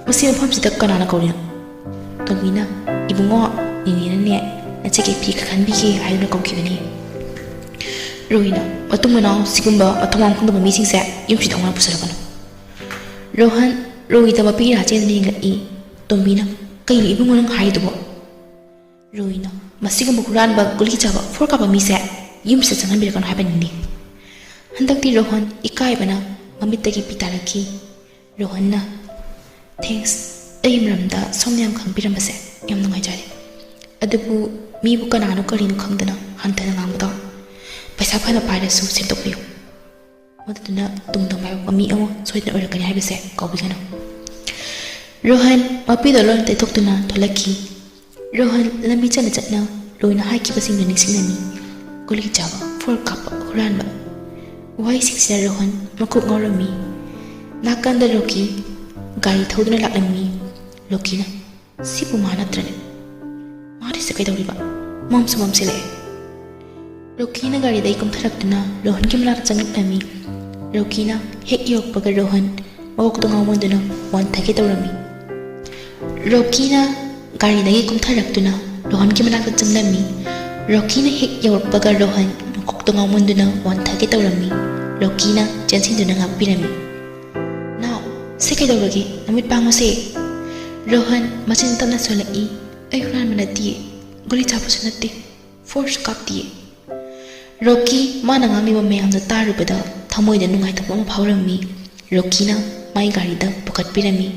"ꯃꯁꯤ ꯃꯐꯝꯁꯤꯗ ꯀꯅꯥꯅ ꯀꯧꯔꯤꯅꯣ?" ꯇꯣꯝꯕꯤꯅ, "ꯏꯕꯨꯡꯉꯣ, ꯅꯦꯅꯦꯅꯅꯦ ꯅꯆꯦꯒꯤ ꯐꯤ ꯈꯟꯕꯤꯒꯦ ꯍꯥꯏꯗꯨꯅ ꯀꯧꯈꯤꯕꯅꯤ꯫" ꯔꯣꯍꯤꯅ, "ꯃꯇꯨꯡ ꯃꯅꯥꯎ ꯁꯤꯒꯨꯝꯕ ꯃꯊꯧ ꯃꯉꯝ ꯈꯪꯗꯕ ꯃꯤꯁꯤꯡꯁꯦ ꯌꯨꯝꯁꯤꯗ ꯑꯃꯨꯛ ꯍꯟꯅ ꯄꯨꯁꯤꯜꯂꯛꯀꯅꯨ꯫" ꯔꯣꯍꯟ ꯔꯣꯍꯤꯗ ꯃꯄꯤꯔꯥ ꯆꯦꯟꯗꯨꯅ ꯌꯦꯡꯂꯛꯏ꯫ ꯇꯣꯝꯕꯤꯅ, "ꯀꯩꯅꯣ ꯏꯕꯨꯡꯉꯣ ꯅꯪ ꯍꯥꯏꯗꯨꯕꯣ?" ꯔꯣꯍꯤꯅ, "ꯃꯁꯤꯒꯨꯝꯕ ꯍꯨꯔꯥꯟꯕ, ꯒꯨꯂꯤ ꯆꯥꯕ, ꯐꯣꯔ ꯀꯥꯞꯄ ꯃꯤꯁꯦ ꯌꯨꯝꯁꯤꯗ ꯆꯪꯍꯟꯕꯤꯔꯛꯀꯅꯨ ꯍꯥꯏꯕꯅꯤꯅꯦ꯫" ꯍꯟꯗꯛꯇꯤ ꯔꯣꯍꯟ ꯏꯀꯥꯏꯕꯅ ꯃꯃꯤꯠꯇꯒꯤ ꯄꯤ ꯇꯥꯔꯛꯈꯤ꯫ ꯔꯣꯍꯟꯅ, "ꯊꯦꯡꯁ, ꯑꯩꯒꯤ ꯃꯔꯝꯗ ꯁꯣꯝꯅ ꯌꯥꯝ ꯈꯪꯕꯤꯔꯝꯕꯁꯦ ꯌꯥꯝ ꯅꯨꯡꯉꯥꯏꯖꯔꯦ꯫ ꯑꯗꯨꯕꯨ ꯃꯤꯕꯨ ꯀꯅꯥꯅꯣ ꯀꯔꯤꯅꯣ ꯈꯪꯗꯅ ꯍꯟꯊꯅ ꯉꯥꯡꯕꯗꯣ, ꯄꯩꯁꯥ ꯐꯅ ꯄꯥꯏꯔꯁꯨ ꯁꯦꯝꯗꯣꯛꯄꯤꯌꯨ꯫ ꯃꯗꯨꯗꯨꯅ ꯇꯨꯡꯗ ꯃꯥꯏꯌꯣꯛꯄ ꯃꯤ ꯑꯃ ꯁꯣꯏꯗꯅ ꯑꯣꯏꯔꯛꯀꯅꯤ ꯍꯥꯏꯕꯁꯦ ꯀꯥꯎꯕꯤꯒꯅꯨ꯫" ꯔꯣꯍꯟ ꯃꯄꯤꯗ ꯂꯣꯏꯅ ꯇꯩꯊꯣꯛꯇꯨꯅ ꯊꯣꯛꯂꯛꯈꯤ꯫ ꯔꯣꯍꯟ ꯂꯝꯕꯤ ꯆꯠꯅ ꯆꯠꯅ ꯂꯣꯏꯅ ꯍꯥꯏꯈꯤꯕꯁꯤꯡꯗꯨ ꯅꯤꯡꯁꯤꯡꯂꯝꯃꯤ꯫ ꯒꯨꯂꯤ ꯆꯥꯕ, ꯐꯣꯔ ꯀꯥꯞꯄ, ꯍꯨꯔꯥꯟꯕ꯫ ꯋꯥꯍꯩꯁꯤꯡꯁꯤꯅ ꯔꯣꯍꯟ ꯃꯀꯣꯛ ꯉꯥꯎꯔꯝꯃꯤ꯫ ꯅꯥꯀꯟꯗ ꯔꯣꯀꯤ ꯒꯥꯔꯤ ꯊꯧꯗꯨꯅ ꯂꯥꯛꯂꯝꯃꯤ꯫ ꯔꯣꯀꯤꯅ, "ꯁꯤꯕꯨ ꯃꯥ ꯅꯠꯇ꯭ꯔꯅꯦ? ꯃꯥꯗꯤꯁꯦ ꯀꯩꯗꯧꯔꯤꯕ? ꯃꯝꯁꯨ ꯃꯝꯁꯤꯜꯂꯛꯑꯦ꯫" ꯔꯣꯀꯤꯅ ꯒꯥꯔꯤꯗꯒꯤ ꯀꯨꯝꯊꯔꯛꯇꯨꯅ ꯔꯣꯍꯟꯒꯤ ꯃꯅꯥꯛꯇ ꯆꯪꯂꯛꯂꯝꯃꯤ꯫ ꯔꯣꯀꯤꯅ ꯍꯦꯛ ꯌꯧꯔꯛꯄꯒ ꯔꯣꯍꯟ ꯃꯀꯣꯛꯇ ꯉꯥꯎꯃꯟꯗꯨꯅ ꯋꯥꯟꯊꯒꯦ ꯇꯧꯔꯝꯃꯤ꯫ ꯔꯣꯀꯤꯅ ꯒꯥꯔꯤꯗꯒꯤ ꯀꯨꯝꯊꯔꯛꯇꯨꯅ ꯔꯣꯍꯟꯒꯤ ꯃꯅꯥꯛꯇ ꯆꯪꯂꯝꯃꯤ꯫ ꯔꯣꯀꯤꯅ ꯍꯦꯛ ꯌꯧꯔꯛꯄꯒ ꯔꯣꯍꯟ ꯃꯀꯣꯛꯇ ꯉꯥꯎꯃꯟꯗꯨꯅ ꯋꯥꯟꯊꯒꯦ ꯇꯧꯔꯝꯃꯤ꯫ ꯔꯣꯀꯤꯅ ꯆꯦꯟꯁꯤꯟꯗꯨꯅ ꯉꯥꯛꯄꯤꯔꯝꯃꯤ꯫ "ꯅꯥꯎ, ꯁꯤ ꯀꯩꯗꯧꯔꯒꯦ? ꯅꯃꯤꯠ ꯄꯥꯡꯉꯨꯁꯦ꯫" ꯔꯣꯍꯟ ꯃꯆꯤꯟ ꯇꯞꯅ ꯁꯣꯜꯂꯛꯏ꯫ "ꯑꯩ ꯍꯨꯔꯥꯟꯕ ꯅꯠꯇꯤꯌꯦ, ꯒꯨꯂꯤ ꯆꯥꯕꯁꯨ ꯅꯠꯇꯦ, ꯐꯣꯔꯁ ꯀꯥꯞꯇꯤꯌꯦ꯫" ꯔꯣꯀꯤ ꯃꯥꯅ ꯉꯥꯡꯂꯤꯕ ꯃꯌꯥꯝꯗꯣ ꯇꯥꯔꯨꯕꯗ ꯊꯃꯣꯏꯗ ꯅꯨꯡꯉꯥꯏꯇꯕ ꯑꯃ ꯐꯥꯎꯔꯝꯃꯤ꯫ ꯔꯣꯀꯤꯅ ꯃꯥꯏ ꯒꯥꯔꯤꯗ ꯄꯨꯈꯠꯄꯤꯔꯝꯃꯤ꯫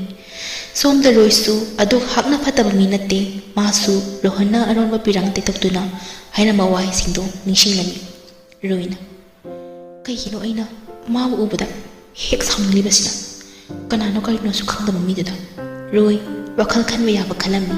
ꯁꯣꯝꯗ ꯔꯣꯏꯁꯨ ꯑꯗꯨꯛ ꯍꯥꯛꯅ ꯐꯠꯇꯕ ꯃꯤ ꯅꯠꯇꯦ꯫ ꯃꯥꯁꯨ ꯔꯣꯍꯟꯅ ꯑꯔꯣꯟꯕ ꯄꯤꯔꯥꯡ ꯇꯩꯊꯣꯛꯇꯨꯅ ꯍꯥꯏꯔꯝꯕ ꯋꯥꯍꯩꯁꯤꯡꯗꯣ ꯅꯤꯡꯁꯤꯡꯂꯝꯃꯤ꯫ ꯔꯣꯏꯅ, "ꯀꯩꯒꯤꯅꯣ ꯑꯩꯅ ꯃꯥꯕꯨ ꯎꯕꯗ ꯍꯦꯛ ꯁꯥꯎꯅꯤꯡꯂꯤꯕꯁꯤꯅ? ꯀꯅꯥꯅꯣ ꯀꯔꯤꯅꯣꯁꯨ ꯈꯪꯗꯕ ꯃꯤꯗꯨꯗ?" ꯔꯣꯏ ꯋꯥꯈꯜ ꯈꯟꯕ ꯌꯥꯕ ꯈꯜꯂꯝꯃꯤ꯫